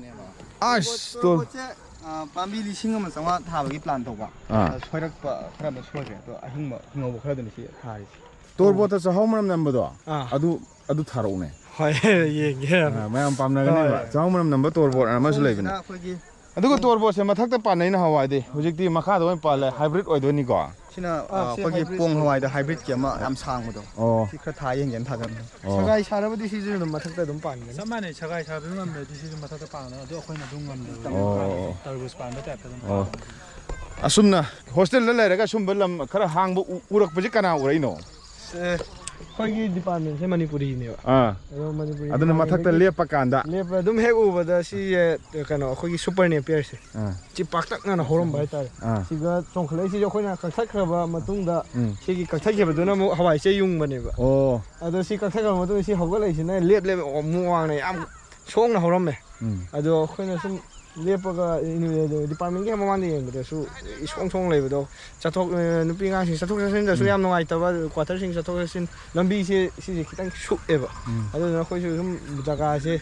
ꯑꯁ, ꯇꯣꯔ- ꯇꯣꯔꯕꯣꯠꯁꯦ, ꯑ, ꯄꯥꯝꯕꯤ ꯂꯤꯁꯤꯡ ꯑꯃ ꯆꯥꯝꯃꯉꯥ ꯊꯥꯕꯒꯤ ꯄ꯭ꯂꯥꯟ ꯇꯧꯕ꯫ ꯑꯥ꯫ ꯑ, ꯁꯣꯏꯔꯛꯄ ꯈꯔ ꯑꯃ ꯁꯣꯏꯈ꯭ꯔꯦ, ꯑꯗꯣ ꯑꯍꯤꯡꯕ ꯍꯤꯡꯍꯧꯕ ꯈꯔꯗꯨꯅ ꯁꯤ ꯊꯥꯔꯤꯁꯦ꯫ ꯇꯣꯔꯕꯣꯠꯇ ꯆꯥꯛꯍꯥꯎ ꯃꯅꯝ ꯅꯝꯕꯗꯣ? ꯑꯥ꯫ ꯑꯗꯨ, ꯑꯗꯨ ꯊꯥꯔꯛꯎꯅꯦ꯫ ꯍꯣꯏ, ꯌꯦꯡꯒꯦ꯫ ꯑꯥ, ꯃꯌꯥꯝ ꯄꯥꯝꯅꯒꯅꯦꯕ꯫ ꯍꯣꯏ꯫ ꯆꯥꯛꯍꯥꯎ ꯃꯅꯝ ꯅꯝꯕ ꯇꯣꯔꯕꯣꯠ ꯑꯃꯁꯨ ꯁꯣꯝꯁꯤꯅ ꯂꯩꯕꯅꯦ꯫ ꯑꯩꯈꯣꯏꯒꯤ ꯑꯗꯨꯒ ꯇꯣꯔꯕꯣꯠꯁꯦ ꯃꯊꯛꯇ ꯄꯥꯟꯅꯩ ꯅꯍꯥꯟꯋꯥꯏꯗꯤ, ꯍꯧꯖꯤꯛꯇꯤ ꯃꯈꯥꯗ ꯑꯣꯏꯅ ꯄꯥꯜꯂꯦ, ꯍꯥꯏꯕ꯭ꯔꯤꯠ ꯑꯣꯏꯗꯣꯏꯅꯤꯀꯣ꯫ ꯁꯤꯅ, ꯑꯥ, ꯑ, ꯁꯤ ꯑꯩꯈꯣꯏꯒꯤ ꯍꯥꯏꯕ꯭ꯔꯤꯠ ꯄꯣꯡ ꯍꯋꯥꯏꯗ ꯍꯥꯏꯕ꯭ꯔꯤꯠꯀꯤ ꯑꯃ ꯌꯥꯝ ꯁꯥꯡꯕꯗꯣ꯫ ꯑꯣ꯫ ꯁꯤ ꯈꯔ ꯊꯥ ꯌꯦꯡꯒꯦꯅ ꯊꯥꯖꯕꯅꯦ꯫ ꯑꯣ꯫ ꯁꯒꯥꯏ ꯁꯥꯔꯕꯗꯤ ꯁꯤꯁꯨ ꯑꯗꯨꯝ ꯃꯊꯛꯇ ꯑꯗꯨꯝ ꯄꯥꯟꯒꯅꯤ꯫ ꯆꯞ ꯃꯥꯟꯅꯩ, ꯁꯒꯥꯏ ꯁꯥꯕꯁꯨ ꯉꯝꯗ꯭ꯔꯗꯤ ꯁꯤꯁꯨ ꯃꯊꯛꯇ ꯄꯥꯟꯒꯅꯤ, ꯑꯗꯣ ꯑꯩꯈꯣꯏꯅ ꯑꯗꯨꯝ ꯉꯝꯗꯕ꯫ ꯑꯣ꯫ ꯇꯔꯕꯨꯖ ꯄꯥꯟꯕ ꯇꯥꯏꯞꯇ ꯑꯗꯨꯝ ꯑꯣ꯫ ꯄꯥꯟꯒꯅꯤ꯫ ꯑꯁꯨꯝꯅ ꯍꯣꯁꯇꯦꯜꯗ ꯂꯩꯔꯒ ꯁꯨꯝꯕ ꯂꯝ ꯈꯔ ꯍꯥꯡꯕ ꯎ-, ꯎꯔꯛꯄꯁꯦ ꯀꯅꯥ ꯎꯔꯛꯏꯅꯣ? ꯑꯦ, ꯑꯩꯈꯣꯏꯒꯤ ꯗꯤꯄꯥꯔꯠꯃꯦꯟꯁꯦ ꯃꯅꯤꯄꯨꯔꯤꯅꯦꯕ꯫ ꯑꯥ꯫ ꯑꯗꯣ ꯃꯅꯤꯄꯨꯔꯤ ꯑꯗꯨꯅ ꯃꯊꯛꯇ ꯗꯤꯄꯥꯔꯠꯃꯦꯟꯒꯤ ꯂꯦꯞꯄ ꯀꯥꯟꯗ꯫ ꯂꯦꯞꯄ ꯑꯗꯨꯝ ꯍꯦꯛ ꯎꯕꯗ ꯁꯤꯁꯦ, ꯀꯩꯅꯣ, ꯑꯩꯈꯣꯏꯒꯤ ꯁꯨꯄꯔ ꯅꯦꯄꯤꯌꯔꯁꯦ꯫ ꯑꯥ꯫ ꯁꯤ ꯄꯥꯛꯇꯛꯅꯅ ꯍꯧꯔꯝꯕ ꯍꯥꯏꯇꯥꯔꯦ꯫ ꯑꯥ꯫ ꯁꯤꯒ ꯆꯣꯡꯈꯠꯂꯛꯏꯁꯤꯁꯨ ꯑꯩꯈꯣꯏꯅ ꯀꯛꯊꯠꯈ꯭ꯔꯕ ꯃꯇꯨꯡꯗ ꯎꯝ꯫ ꯁꯤꯒꯤ ꯀꯛꯊꯠꯈꯤꯕꯗꯨꯅ ꯑꯃꯨꯛ ꯍꯋꯥꯏ ꯆꯦ ꯌꯨꯡꯕꯅꯦꯕ꯫ ꯑꯣ꯫ ꯑꯗꯣ ꯁꯤ ꯀꯛꯊꯠꯈ꯭ꯔꯕ ꯃꯇꯨꯡꯗ ꯁꯤ ꯍꯧꯒꯠꯂꯛꯏꯁꯤꯅ ꯂꯦꯞ ꯂꯦꯞ ꯑꯃꯨꯛ ꯋꯥꯡꯅ ꯌꯥꯝ ꯁꯣꯡꯅ ꯍꯧꯔꯝꯃꯦ꯫ ꯎꯝ꯫ ꯑꯗꯣ ꯑꯩꯈꯣꯏꯅ ꯁꯨꯝ ꯂꯦꯞꯄꯒ, ꯗꯤꯄꯥꯔꯠꯃꯦꯟꯒꯤ ꯍꯦꯛ ꯃꯃꯥꯡꯗ ꯌꯦꯡꯕꯗꯁꯨ ꯏꯁꯣꯡ ꯁꯣꯡ ꯂꯩꯕꯗꯣ, ꯆꯠꯊꯣꯛ-, ꯅꯨꯄꯤ ꯑꯉꯥꯡꯁꯤꯡ ꯆꯠꯊꯣꯛ ꯆꯠꯁꯤꯟꯗꯁꯨ ꯎꯝ꯫ ꯌꯥꯝ ꯅꯨꯡꯉꯥꯏꯇꯕ, ꯀ꯭ꯋꯥꯇꯔꯁꯤꯡ ꯆꯠꯊꯣꯛ ꯆꯠꯁꯤꯟ, ꯂꯝꯕꯤꯁꯦ ꯁꯤꯁꯦ ꯈꯤꯇꯪ ꯁꯨꯛꯑꯦꯕ꯫ ꯎꯝ꯫ ꯑꯗꯨꯗꯨꯅ ꯑꯩꯈꯣꯏꯁꯨ ꯁꯨꯝ ꯖꯒꯥꯁꯦ,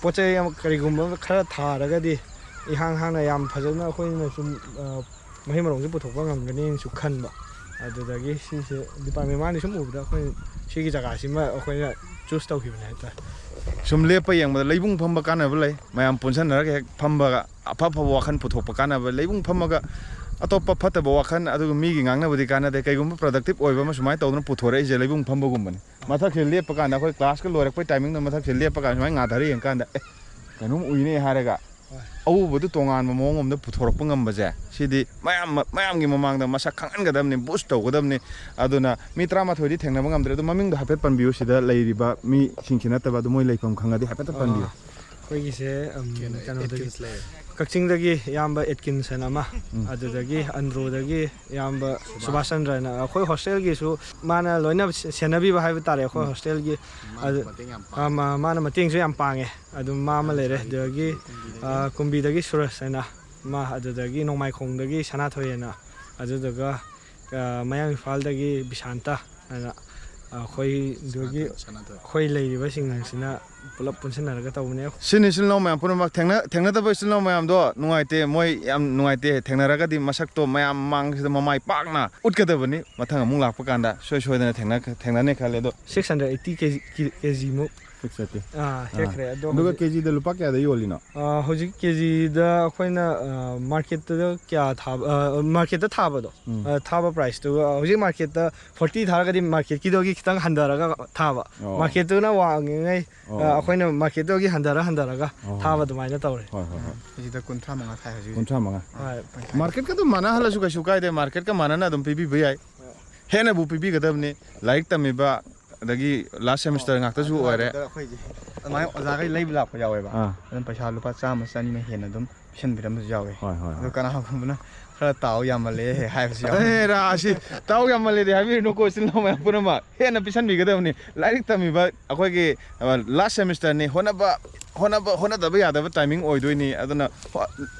ꯄꯣꯠ ꯆꯩ ꯑꯃ ꯀꯔꯤꯒꯨꯝꯕ ꯑꯃ ꯈꯔ ꯊꯥꯔꯒꯗꯤ ꯏꯍꯥꯡ ꯍꯥꯡꯅ ꯌꯥꯝ ꯐꯖꯅ ꯑꯩꯈꯣꯏꯅ ꯁꯨꯝ, ꯑ, ꯃꯍꯩ ꯃꯔꯣꯡꯁꯦ ꯄꯨꯊꯣꯛꯄ ꯉꯝꯒꯅꯤꯅꯁꯨ ꯈꯟꯕ꯫ ꯑꯗꯨꯗꯒꯤ ꯁꯤꯁꯦ ꯗꯤꯄꯥꯔꯠꯃꯦꯟ ꯃꯥꯡꯗ ꯁꯨꯝ ꯎꯕꯗ ꯑꯩꯈꯣꯏ ꯁꯤꯒꯤ ꯖꯒꯥꯁꯤꯃ ꯑꯩꯈꯣꯏꯅ ꯆꯨꯁ ꯇꯧꯈꯤꯕꯅꯦ ꯍꯥꯏꯇꯥꯔꯦ꯫ ꯁꯨꯝ ꯂꯦꯞꯄ ꯌꯦꯡꯕꯗ ꯂꯩꯕꯨꯡ ꯐꯝꯕ ꯀꯥꯟꯅꯕ ꯂꯩ꯫ ꯃꯌꯥꯝ ꯄꯨꯟꯁꯟꯅꯔꯒ ꯍꯦꯛ ꯐꯝꯕꯒ ꯑꯐ ꯑꯐꯕ ꯋꯥꯈꯜ ꯄꯨꯊꯣꯛꯄ ꯀꯥꯟꯅꯕ, ꯂꯩꯕꯨꯡ ꯐꯝꯃꯒ ꯑꯇꯣꯞꯄ ꯐꯠꯇꯕ ꯋꯥꯈꯜ, ꯑꯗꯨꯒ ꯃꯤꯒꯤ ꯉꯥꯡꯅꯕꯗꯤ ꯀꯥꯟꯅꯗꯦ꯫ ꯀꯩꯒꯨꯝꯕ ꯄ꯭ꯔꯗꯛꯇꯤꯞ ꯑꯣꯏꯕ ꯑꯃ ꯁꯨꯃꯥꯏꯅ ꯇꯧꯗꯅ ꯄꯨꯊꯣꯔꯛꯏꯁꯦ ꯂꯩꯕꯨꯡ ꯐꯝꯕꯒꯨꯝꯕꯅꯤ꯫ ꯃꯊꯛꯁꯦ ꯂꯦꯞꯄ ꯀꯥꯟꯗ, ꯑꯩꯈꯣꯏ ꯀ꯭ꯂꯥꯁꯀ ꯂꯣꯏꯔꯛꯄꯩ ꯇꯥꯏꯃꯤꯡꯗ ꯃꯊꯛꯁꯦ ꯂꯦꯞꯄ ꯀꯥꯟꯗ ꯁꯨꯃꯥꯏꯅ ꯉꯥꯊꯔ ꯌꯦꯡꯀꯥꯟꯗ, "ꯑꯦ, ꯀꯩꯅꯣꯝ ꯎꯏꯅꯦ" ꯍꯥꯏꯔꯒ ꯍꯣꯏ꯫ ꯑꯎꯕꯗꯨ ꯇꯣꯉꯥꯟꯕ ꯃꯑꯣꯡ ꯑꯃꯗ ꯄꯨꯊꯣꯔꯛꯄ ꯉꯝꯕꯁꯦ, ꯁꯤꯗꯤ ꯃꯌꯥꯝ, ꯃꯌꯥꯝꯒꯤ ꯃꯃꯥꯡꯗ ꯃꯁꯛ ꯈꯪꯍꯟꯒꯗꯕꯅꯤ, ꯕꯨꯁ ꯇꯧꯒꯗꯕꯅꯤ꯫ ꯑꯗꯨꯅ ꯃꯤ ꯇꯔꯥꯃꯥꯊꯣꯏꯗꯤ ꯊꯦꯡꯅꯕ ꯉꯝꯗ꯭ꯔꯦ, ꯑꯗꯣ ꯃꯃꯤꯡꯗꯣ ꯍꯥꯏꯐꯦꯠ ꯄꯟꯕꯤꯌꯨ, ꯁꯤꯗ ꯂꯩꯔꯤꯕ ꯃꯤꯁꯤꯡꯁꯤ ꯅꯠꯇꯕ, ꯑꯗꯨ ꯃꯣꯏ ꯂꯩꯐꯝ ꯈꯪꯉꯗꯤ ꯍꯥꯏꯐꯦꯠꯇ ꯄꯟꯕꯤꯌꯨ꯫ ꯑꯥ, ꯑꯩꯈꯣꯏꯒꯤꯁꯦ, ꯎꯝ, ꯀꯩꯅꯣ, ꯀꯩꯅꯣꯗꯒꯤ, ꯑꯦꯠꯀꯤꯟꯁ ꯂꯩꯔꯦ꯫ ꯀꯛꯆꯤꯡꯗꯒꯤ ꯏꯌꯥꯝꯕ ꯑꯦꯠꯀꯤꯟꯁ ꯍꯥꯏꯅ ꯑꯃ, ꯎꯝ꯫ ꯑꯗꯨꯗꯒꯤ ꯑꯟꯗ꯭ꯔꯣꯗꯒꯤ ꯏꯌꯥꯝꯕ ꯁꯨꯕꯥꯁ꯫ ꯁꯨꯕꯥꯁ ꯆꯟꯗ꯭ꯔ ꯍꯥꯏꯅ, ꯑꯩꯈꯣꯏ ꯍꯣꯁꯇꯦꯜꯒꯤꯁꯨ ꯃꯥꯅ ꯂꯣꯏꯅ ꯁꯦ-, ꯁꯦꯟꯅꯕꯤꯕ ꯍꯥꯏꯕ ꯇꯥꯔꯦ, ꯑꯩꯈꯣꯏ ꯎꯝ꯫ ꯍꯣꯁꯇꯦꯜꯒꯤ꯫ ꯃꯥꯅꯁꯨ ꯑꯗꯨ, ꯃꯇꯦꯡ ꯌꯥꯝ ꯄꯥꯡꯉꯦ꯫ ꯑꯥ, ꯃꯥ-, ꯃꯥꯅ ꯃꯇꯦꯡꯁꯨ ꯌꯥꯝ ꯄꯥꯡꯉꯦ꯫ ꯑꯗꯨꯝ ꯃꯥ ꯑꯃ ꯂꯩꯔꯦ꯫ ꯑꯗꯨꯗꯒꯤ, ꯑꯗꯨꯗꯒꯤ, ꯑꯥ, ꯀꯨꯝꯕꯤꯗꯒꯤ ꯁꯨꯔꯁ ꯍꯥꯏꯅ ꯃꯥ, ꯑꯗꯨꯗꯒꯤ ꯅꯣꯡꯃꯥꯏꯈꯣꯡꯗꯒꯤ ꯁꯅꯥꯊꯣꯏ ꯍꯥꯏꯅ, ꯑꯗꯨꯗꯨꯒ ꯑ, ꯃꯌꯥꯡ ꯏꯝꯐꯥꯜꯗꯒꯤ ꯕꯤꯁꯥꯟꯇ ꯍꯥꯏꯅ ꯑꯩꯈꯣꯏꯗꯨꯒꯤ, ꯁꯥꯟꯅꯗꯣꯏ꯫ ꯑꯩꯈꯣꯏ ꯂꯩꯔꯤꯕꯁꯤꯡꯁꯤꯅ ꯄꯨꯂꯞ ꯄꯨꯟꯁꯤꯟꯅꯔꯒ ꯇꯧꯕꯅꯦ꯫ ꯁꯤꯅꯤ ꯏꯆꯤꯜ ꯏꯅꯥꯎ ꯃꯌꯥꯝ ꯄꯨꯝꯅꯃꯛ ꯊꯦꯡꯅ ꯊꯦꯡꯅꯗꯕ ꯏꯆꯤꯜ ꯏꯅꯥꯎ ꯃꯌꯥꯝꯗꯣ ꯅꯨꯡꯉꯥꯏꯇꯦ, ꯃꯣꯏ ꯌꯥꯝ ꯅꯨꯡꯉꯥꯏꯇꯦ꯫ ꯊꯦꯡꯅꯔꯒꯗꯤ ꯃꯁꯛꯇꯣ ꯃꯌꯥꯝ ꯃꯥꯡꯁꯤꯗ ꯃꯃꯥꯏ ꯄꯥꯛꯅ ꯎꯠꯀꯗꯕꯅꯤ꯫ ꯃꯊꯪ ꯑꯃꯨꯛ ꯂꯥꯛꯄ ꯀꯥꯟꯗ ꯁꯣꯏ ꯁꯣꯏꯗꯅ ꯊꯦꯡꯅ ꯊꯦꯡꯅꯅꯤ ꯈꯜꯂꯦ꯫ ꯑꯗꯣ ꯁꯤꯛꯁ ꯍꯟꯗ꯭ꯔꯦꯠ ꯑꯩꯠꯇꯤ ꯀꯦ ꯖꯤ ꯀꯦ ꯖꯤꯃꯨꯛ ꯁꯤꯛꯁ ꯑꯩꯠꯇꯤ꯫ ꯑꯥ, ꯍꯦꯛꯈ꯭ꯔꯦ꯫ ꯑꯗꯣ ꯑꯗꯨꯒ ꯍꯧꯖꯤꯛ, ꯀꯦ ꯖꯤꯗ ꯂꯨꯄꯥ ꯀꯌꯥꯗ ꯌꯣꯜꯂꯤꯅꯣ? ꯑꯥ, ꯍꯧꯖꯤꯛ ꯀꯦ ꯖꯤꯗ ꯑꯩꯈꯣꯏꯅ, ꯑꯥ, ꯃꯥꯔꯀꯦꯠꯇ ꯀꯌꯥ ꯊꯥꯕ, ꯑꯥ, ꯃꯥꯔꯀꯦꯠꯇ ꯊꯥꯕꯗꯣ, ꯎꯝ꯫ ꯑꯥ, ꯊꯥꯕ ꯄ꯭ꯔꯥꯏꯁꯇꯨꯒ ꯍꯧꯖꯤꯛ ꯃꯥꯔꯀꯦꯠꯇ ꯐꯣꯔꯇꯤ ꯊꯥꯔꯒꯗꯤ ꯃꯥꯔꯀꯦꯠꯀꯤꯗꯨꯒꯤ ꯈꯤꯇꯪ ꯍꯟꯊꯔꯒ ꯊꯥꯕ꯫ ꯑꯣ꯫ ꯃꯥꯔꯀꯦꯠꯇꯨꯅ ꯋꯥꯡꯉꯤꯉꯩ, ꯑꯣ꯫ ꯑꯥ, ꯑꯩꯈꯣꯏꯅ ꯃꯥꯔꯀꯦꯠꯇꯨꯒꯤ ꯍꯟꯊꯔ ꯍꯟꯊꯔꯒ ꯑꯣ꯫ ꯊꯥꯕ ꯑꯗꯨꯃꯥꯏꯅ ꯇꯧꯔꯦ꯫ ꯍꯣꯏ, ꯍꯣꯏ, ꯍꯣꯏ꯫ ꯀꯦꯖꯤꯗ ꯀꯨꯟꯊ꯭ꯔꯥ ꯃꯉꯥ ꯊꯥꯏ ꯍꯧꯖꯤꯛ ꯍꯧꯖꯤꯛ꯫ ꯀꯨꯟꯊ꯭ꯔꯥ ꯃꯉꯥ꯫ ꯍꯣꯏ꯫ ꯃꯥꯔꯀꯦꯠꯀ ꯑꯗꯨꯝ ꯃꯥꯟꯅꯍꯜꯂꯁꯨ ꯀꯩꯁꯨ ꯀꯥꯏꯗꯦ꯫ ꯃꯥꯔꯀꯦꯠꯀ ꯃꯥꯟꯅꯅ ꯑꯗꯨꯝ ꯄꯤꯕꯤꯕ ꯌꯥꯏ꯫ ꯍꯦꯟꯅꯕꯨ ꯄꯤꯕꯤꯒꯗꯕꯅꯤ꯫ ꯂꯥꯏꯔꯤꯛ ꯇꯝꯃꯤꯕ, ꯑꯗꯒꯤ ꯂꯥꯁ ꯁꯦꯃꯤꯁꯇꯔ ꯉꯥꯛꯇꯁꯨ ꯑꯣꯏꯔꯦ꯫ ꯑꯗꯨꯗ ꯑꯩꯈꯣꯏꯁꯦ ꯑꯗꯨꯃꯥꯏꯅ ꯑꯣꯖꯥꯈꯩ ꯂꯩꯕ ꯂꯥꯛꯄ ꯌꯥꯎꯋꯦꯕ꯫ ꯑꯥ꯫ ꯑꯗꯨꯝ ꯄꯩꯁꯥ ꯂꯨꯄꯥ ꯆꯥꯝꯃ ꯆꯅꯤꯅ ꯍꯦꯟꯅ ꯑꯗꯨꯝ ꯄꯤꯁꯟꯕꯤꯔꯝꯕꯁꯨ ꯌꯥꯎꯋꯦ꯫ ꯍꯣꯏ, ꯍꯣꯏ, ꯑꯗꯣ ꯍꯣꯏ꯫ ꯀꯅꯥꯒꯨꯝꯕꯅ "ꯈꯔ ꯇꯥꯎ, ꯌꯥꯝꯃꯜꯂꯦ" ꯍꯥꯏꯕꯁꯨ ꯌꯥꯎꯋꯦ꯫ ꯑꯦ, ꯔꯥ, ꯑꯁꯤ ꯇꯥꯎ ꯌꯥꯝꯃꯜꯂꯦꯗꯤ ꯍꯥꯏꯕꯤꯔꯨꯅꯨꯀꯣ, ꯏꯆꯤꯜ ꯏꯅꯥꯎ ꯃꯌꯥꯝ ꯄꯨꯝꯅꯃꯛ꯫ ꯍꯦꯟꯅ ꯄꯤꯁꯟꯕꯤꯒꯗꯕꯅꯤ꯫ ꯂꯥꯏꯔꯤꯛ ꯇꯝꯃꯤꯕ ꯑꯩꯈꯣꯏꯒꯤ, ꯑ, ꯂꯥꯁ ꯁꯦꯃꯤꯁꯇꯔꯅꯤ, ꯍꯣꯠꯅꯕ ꯍꯣꯠꯅꯕ ꯍꯣꯠꯅꯗꯕ ꯌꯥꯗꯕ ꯇꯥꯏꯃꯤꯡ ꯑꯣꯏꯗꯣꯏꯅꯤ꯫ ꯑꯗꯨꯅ ꯍꯣ-,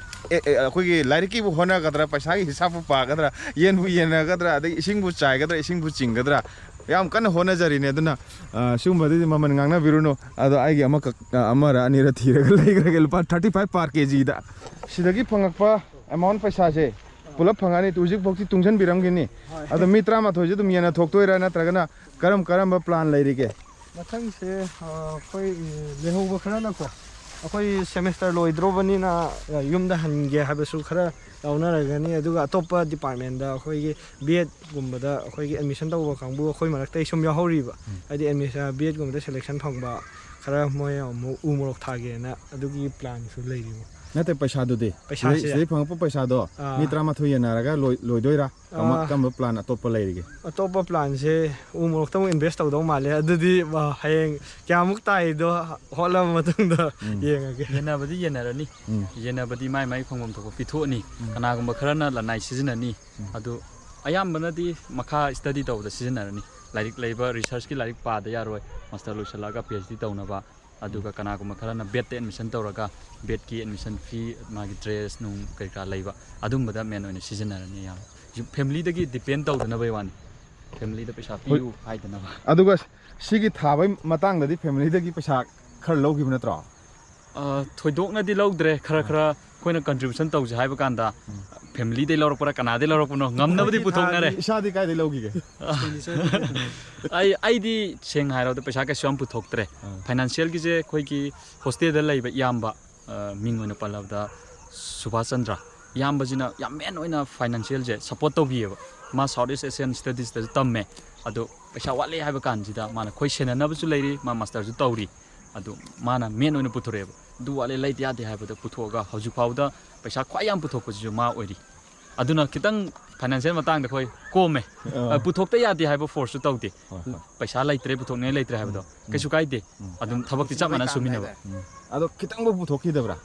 ꯑꯦ, ꯑꯦ, ꯑꯩꯈꯣꯏꯒꯤ ꯂꯥꯏꯔꯤꯛꯀꯤꯕꯨ ꯍꯣꯠꯅꯒꯗ꯭ꯔꯥ, ꯄꯩꯁꯥꯒꯤ ꯍꯤꯁꯥꯞꯄꯨ ꯄꯥꯒꯗ꯭ꯔꯥ, ꯌꯦꯟꯕꯨ ꯌꯦꯟꯅꯒꯗ꯭ꯔꯥ, ꯑꯗꯒꯤ ꯏꯁꯤꯡꯕꯨ ꯆꯥꯏꯒꯗ꯭ꯔꯥ, ꯏꯁꯤꯡꯕꯨ ꯆꯤꯡꯒꯗ꯭ꯔꯥ, ꯌꯥꯝ ꯀꯟꯅ ꯍꯣꯠꯅꯖꯔꯤꯅꯦ꯫ ꯑꯗꯨꯅ, ꯑ, ꯁꯤꯒꯨꯝꯕꯗꯗꯤ ꯃꯃꯜ ꯉꯥꯡꯅꯕꯤꯔꯨꯅꯨ꯫ ꯑꯗꯣ ꯑꯩꯒꯤ ꯑꯃꯈꯛ, ꯑ, ꯑꯃꯔ ꯑꯅꯤꯔ ꯊꯤꯔꯒ ꯂꯩꯈ꯭ꯔꯒꯦ꯫ ꯂꯨꯄꯥ thirty five per ꯀꯦꯖꯤꯗ꯫ ꯁꯤꯗꯒꯤ ꯐꯪꯉꯛꯄ ꯑꯦꯃꯥꯎꯟ ꯄꯩꯁꯥꯁꯦ ꯄꯨꯂꯞ ꯐꯪꯉꯅꯤ꯫ ꯍꯧꯖꯤꯛꯐꯥꯎꯗꯤ ꯇꯨꯡꯁꯤꯟꯕꯤꯔꯝꯒꯅꯤ꯫ ꯑꯗꯣ ꯃꯤ ꯇꯔꯥꯃꯥꯊꯣꯏꯁꯦ ꯑꯗꯨꯝ ꯌꯦꯟꯅ ꯊꯣꯛꯇꯣꯏꯔꯥ, ꯅꯠꯇ꯭ꯔꯒꯅ ꯀꯔꯝ ꯀꯔꯝꯕ ꯄ꯭ꯂꯥꯟ ꯂꯩꯔꯤꯒꯦ? ꯃꯊꯪꯁꯦ, ꯑ, ꯑꯩꯈꯣꯏ, ꯑ, ꯂꯩꯍꯧꯕ ꯈꯔꯅꯀꯣ, ꯑꯩꯈꯣꯏ ꯁꯦꯃꯤꯁꯇꯔ ꯂꯣꯏꯗ꯭ꯔꯣꯕꯅꯤꯅ, ꯑ, ꯌꯨꯝꯗ ꯍꯟꯒꯦ ꯍꯥꯏꯕꯁꯨ ꯈꯔ ꯌꯥꯎꯅꯔꯒꯅꯤ꯫ ꯑꯗꯨꯒ ꯑꯇꯣꯞꯄ ꯗꯤꯄꯥꯔꯠꯃꯦꯟꯗ ꯑꯩꯈꯣꯏꯒꯤ ꯕꯤ ꯑꯦꯗꯀꯨꯝꯕꯗ ꯑꯩꯈꯣꯏꯒꯤ ꯑꯦꯗꯃꯤꯁꯟ ꯇꯧꯕ ꯀꯥꯡꯕꯨ ꯑꯩꯈꯣꯏ ꯃꯔꯛꯇꯩ ꯁꯨꯝ ꯌꯥꯎꯍꯧꯔꯤꯕ, ꯍꯥꯏꯗꯤ ꯑꯦꯗꯃꯤꯁꯟ, ꯕꯤ ꯑꯦꯗꯀꯨꯝꯕꯗ ꯁꯦꯂꯦꯛꯁꯟ ꯐꯪꯕ ꯈꯔ ꯃꯣꯏ ꯑꯃꯨꯛ ꯎ ꯃꯣꯔꯣꯛ ꯊꯥꯒꯦꯅ ꯑꯗꯨꯒꯤ ꯄ꯭ꯂꯥꯟꯁꯨ ꯂꯩꯔꯤꯕ꯫ ꯅꯠꯇꯦ, ꯄꯩꯁꯥꯗꯨꯗꯤ? ꯄꯩꯁꯥꯁꯦ? ꯁꯤꯗꯩ, ꯁꯤꯗꯩ ꯐꯪꯉꯛꯄ ꯄꯩꯁꯥꯗꯣ ꯑꯥ꯫ ꯃꯤ ꯇꯔꯥꯃꯥꯊꯣꯏ ꯌꯦꯟꯅꯔꯒ ꯂꯣꯏ-, ꯂꯣꯏꯗꯣꯏꯔꯥ? ꯀꯃ-, ꯑꯥ꯫ ꯀꯔꯝꯕ ꯄ꯭ꯂꯥꯟ ꯑꯇꯣꯞꯄ ꯂꯩꯔꯤꯒꯦ? ꯑꯇꯣꯞꯄ ꯄ꯭ꯂꯥꯟꯁꯦ ꯎ ꯃꯣꯔꯣꯛꯇ ꯑꯃꯨꯛ ꯏꯟꯚꯦꯁ ꯇꯧꯗꯧ ꯃꯥꯜꯂꯦ꯫ ꯑꯗꯨꯗꯤ, ꯑ, ꯍꯌꯦꯡ ꯀꯌꯥꯃꯨꯛ ꯇꯥꯏꯗꯣ ꯍꯣꯠꯂꯕ ꯃꯇꯨꯡꯗ ꯎꯝ꯫ ꯌꯦꯡꯉꯒꯦ꯫ ꯌꯦꯟꯅꯕꯗꯤ ꯌꯦꯟꯅꯔꯅꯤ꯫ ꯎꯝ꯫ ꯌꯦꯟꯅꯕꯗꯤ ꯃꯥꯏ ꯃꯥꯏ ꯐꯪꯐꯝ ꯊꯣꯛꯄ ꯄꯤꯊꯣꯛꯑꯅꯤ꯫ ꯀꯅꯥꯒꯨꯝꯕ ꯈꯔꯅ ꯂꯅꯥꯏ ꯁꯤꯖꯤꯟꯅꯅꯤ꯫ ꯑꯗꯨ ꯑꯌꯥꯝꯕꯅꯗꯤ ꯃꯈꯥ ꯁ꯭ꯇꯗꯤ ꯇꯧꯕꯗ ꯁꯤꯖꯤꯟꯅꯔꯅꯤ꯫ ꯂꯥꯏꯔꯤꯛ ꯂꯩꯕ, ꯔꯤꯁꯔꯁꯀꯤ ꯂꯥꯏꯔꯤꯛ ꯄꯥꯗ ꯌꯥꯔꯣꯏ꯫ ꯃꯥꯁꯇꯔ ꯂꯣꯏꯁꯤꯜꯂꯛꯑꯒ ꯄꯤ ꯑꯩꯆ ꯗꯤ ꯇꯧꯅꯕ꯫ ꯑꯗꯨꯒ ꯀꯅꯥꯒꯨꯝꯕ ꯈꯔꯅ ꯕꯦꯠꯇ ꯑꯦꯗꯃꯤꯁꯟ ꯇꯧꯔꯒ ꯕꯦꯠꯀꯤ ꯑꯦꯗꯃꯤꯁꯟ ꯐꯤ, ꯃꯥꯒꯤ ꯗ꯭ꯔꯦꯁ ꯅꯨꯡ ꯀꯩꯀꯥ ꯂꯩꯕ, ꯑꯗꯨꯝꯕꯗ ꯃꯦꯟ ꯑꯣꯏꯅ ꯁꯤꯖꯤꯟꯅꯔꯅꯤ ꯑꯌꯥꯝꯕ꯫ ꯐꯦꯃꯤꯂꯤꯗꯒꯤ ꯗꯤꯄꯦꯟ ꯇꯧꯗꯅꯕꯩ ꯋꯥꯅꯤ꯫ ꯐꯦꯃꯤꯂꯤꯗ ꯄꯩꯁꯥ ꯍꯣꯏ꯫ ꯄꯤꯌꯨ ꯍꯥꯏꯗꯅꯕ꯫ ꯑꯗꯨꯒ ꯁꯤꯒꯤ ꯊꯥꯕꯩ ꯃꯇꯥꯡꯗꯗꯤ ꯐꯦꯃꯤꯂꯤꯗꯒꯤ ꯄꯩꯁꯥ ꯈꯔ ꯂꯧꯈꯤꯕ ꯅꯠꯇ꯭ꯔꯣ? ꯑ, ꯊꯣꯏꯗꯣꯛꯅꯗꯤ ꯂꯧꯗ꯭ꯔꯦ꯫ ꯈꯔ ꯈꯔ ꯑꯩꯈꯣꯏꯅ ꯀꯟꯇ꯭ꯔꯤꯕ꯭ꯌꯨꯁꯟ ꯇꯧꯁꯦ ꯍꯥꯏꯕ ꯀꯥꯟꯗ ꯐꯦꯃꯤꯂꯤꯗꯩ ꯂꯧꯔꯛꯄ꯭ꯔꯥ ꯀꯅꯥꯗꯩ ꯂꯧꯔꯛꯄꯅꯣ ꯉꯝꯅꯕꯗꯤ ꯄꯨꯊꯣꯛꯅꯔꯦ꯫ ꯏꯁꯥꯗꯤ ꯀꯥꯏꯗꯩ ꯂꯧꯈꯤꯒꯦ? ꯑꯩ ꯑꯩꯗꯤ ꯁꯦꯡꯅ ꯍꯥꯏꯔꯕꯗ ꯄꯩꯁꯥ ꯀꯩꯁꯨ ꯌꯥꯝ ꯄꯨꯊꯣꯛꯇ꯭ꯔꯦ꯫ ꯑꯥ꯫ ꯐꯥꯏꯅꯥꯟꯁꯤꯌꯦꯜꯒꯤꯁꯦ ꯑꯩꯈꯣꯏꯒꯤ ꯍꯣꯁꯇꯦꯜꯗ ꯂꯩꯕ ꯏꯌꯥꯝꯕ, ꯑ, ꯃꯤꯡ ꯑꯣꯏꯅ ꯄꯜꯂꯕꯗ ꯁꯨꯕꯥꯁ ꯆꯟꯗ꯭ꯔ, ꯏꯌꯥꯝꯕꯁꯤꯅ ꯌꯥꯝ ꯃꯦꯟ ꯑꯣꯏꯅ ꯐꯥꯏꯅꯥꯟꯁꯤꯌꯦꯜꯁꯦ ꯁꯞꯄꯣꯔꯠ ꯇꯧꯕꯤꯌꯦꯕ꯫ ꯃꯥ ꯁꯥꯎꯠ ꯏꯁ ꯑꯦꯁꯤꯌꯥꯟ ꯁ꯭ꯇꯗꯤꯁꯇꯁꯨ ꯇꯝꯃꯦ꯫ ꯑꯗꯣ ꯄꯩꯁꯥ ꯋꯥꯠꯂꯦ ꯍꯥꯏꯕ ꯀꯥꯟꯁꯤꯗ ꯃꯥꯅ ꯑꯩꯈꯣꯏ ꯁꯦꯟꯅꯅꯕꯁꯨ ꯂꯩꯔꯤ, ꯃꯥ ꯃꯥꯁꯇꯔꯁꯨ ꯇꯧꯔꯤ꯫ ꯑꯗꯨ ꯃꯥꯅ ꯃꯦꯟ ꯑꯣꯏꯅ ꯄꯨꯊꯣꯔꯛꯑꯦꯕ꯫ ꯑꯗꯨ ꯋꯥꯠꯂꯦ, ꯂꯩꯇ ꯌꯥꯗꯦ ꯍꯥꯏꯕꯗ ꯄꯨꯊꯣꯛꯑꯒ ꯍꯧꯖꯤꯛ ꯐꯥꯎꯕꯗ ꯄꯩꯁꯥ ꯈ꯭ꯋꯥꯏ ꯌꯥꯝ ꯄꯨꯊꯣꯛꯄꯁꯤꯁꯨ ꯃꯥ ꯑꯣꯏꯔꯤ꯫ ꯑꯗꯨꯅ ꯈꯤꯇꯪ ꯐꯥꯏꯅꯥꯟꯁꯤꯌꯦꯜ ꯃꯇꯥꯡꯗ ꯑꯩꯈꯣꯏ ꯀꯣꯝꯃꯦ꯫ ꯑꯥ꯫ ꯑ, ꯄꯨꯊꯣꯛꯇ ꯌꯥꯗꯦ ꯍꯥꯏꯕ ꯐꯣꯔꯁꯁꯨ ꯇꯧꯗꯦ꯫ ꯍꯣꯏ, ꯍꯣꯏ꯫ ꯄꯩꯁꯥ ꯂꯩꯇ꯭ꯔꯦ, ꯄꯨꯊꯣꯛꯅꯤꯡꯉꯥꯏ ꯂꯩꯇ꯭ꯔꯦ ꯍꯥꯏꯕꯗꯣ ꯀꯩꯁꯨ ꯀꯥꯏꯗꯦ꯫ ꯑꯗꯨꯝ ꯊꯕꯛꯇꯤ ꯆꯞ ꯃꯥꯟꯅ ꯁꯨꯃꯤꯟꯅꯕ꯫ ꯎꯝ꯫ ꯑꯗꯣ ꯈꯤꯇꯪꯕꯨ ꯄꯨꯊꯣꯛꯈꯤꯗꯕ꯭ꯔꯥ?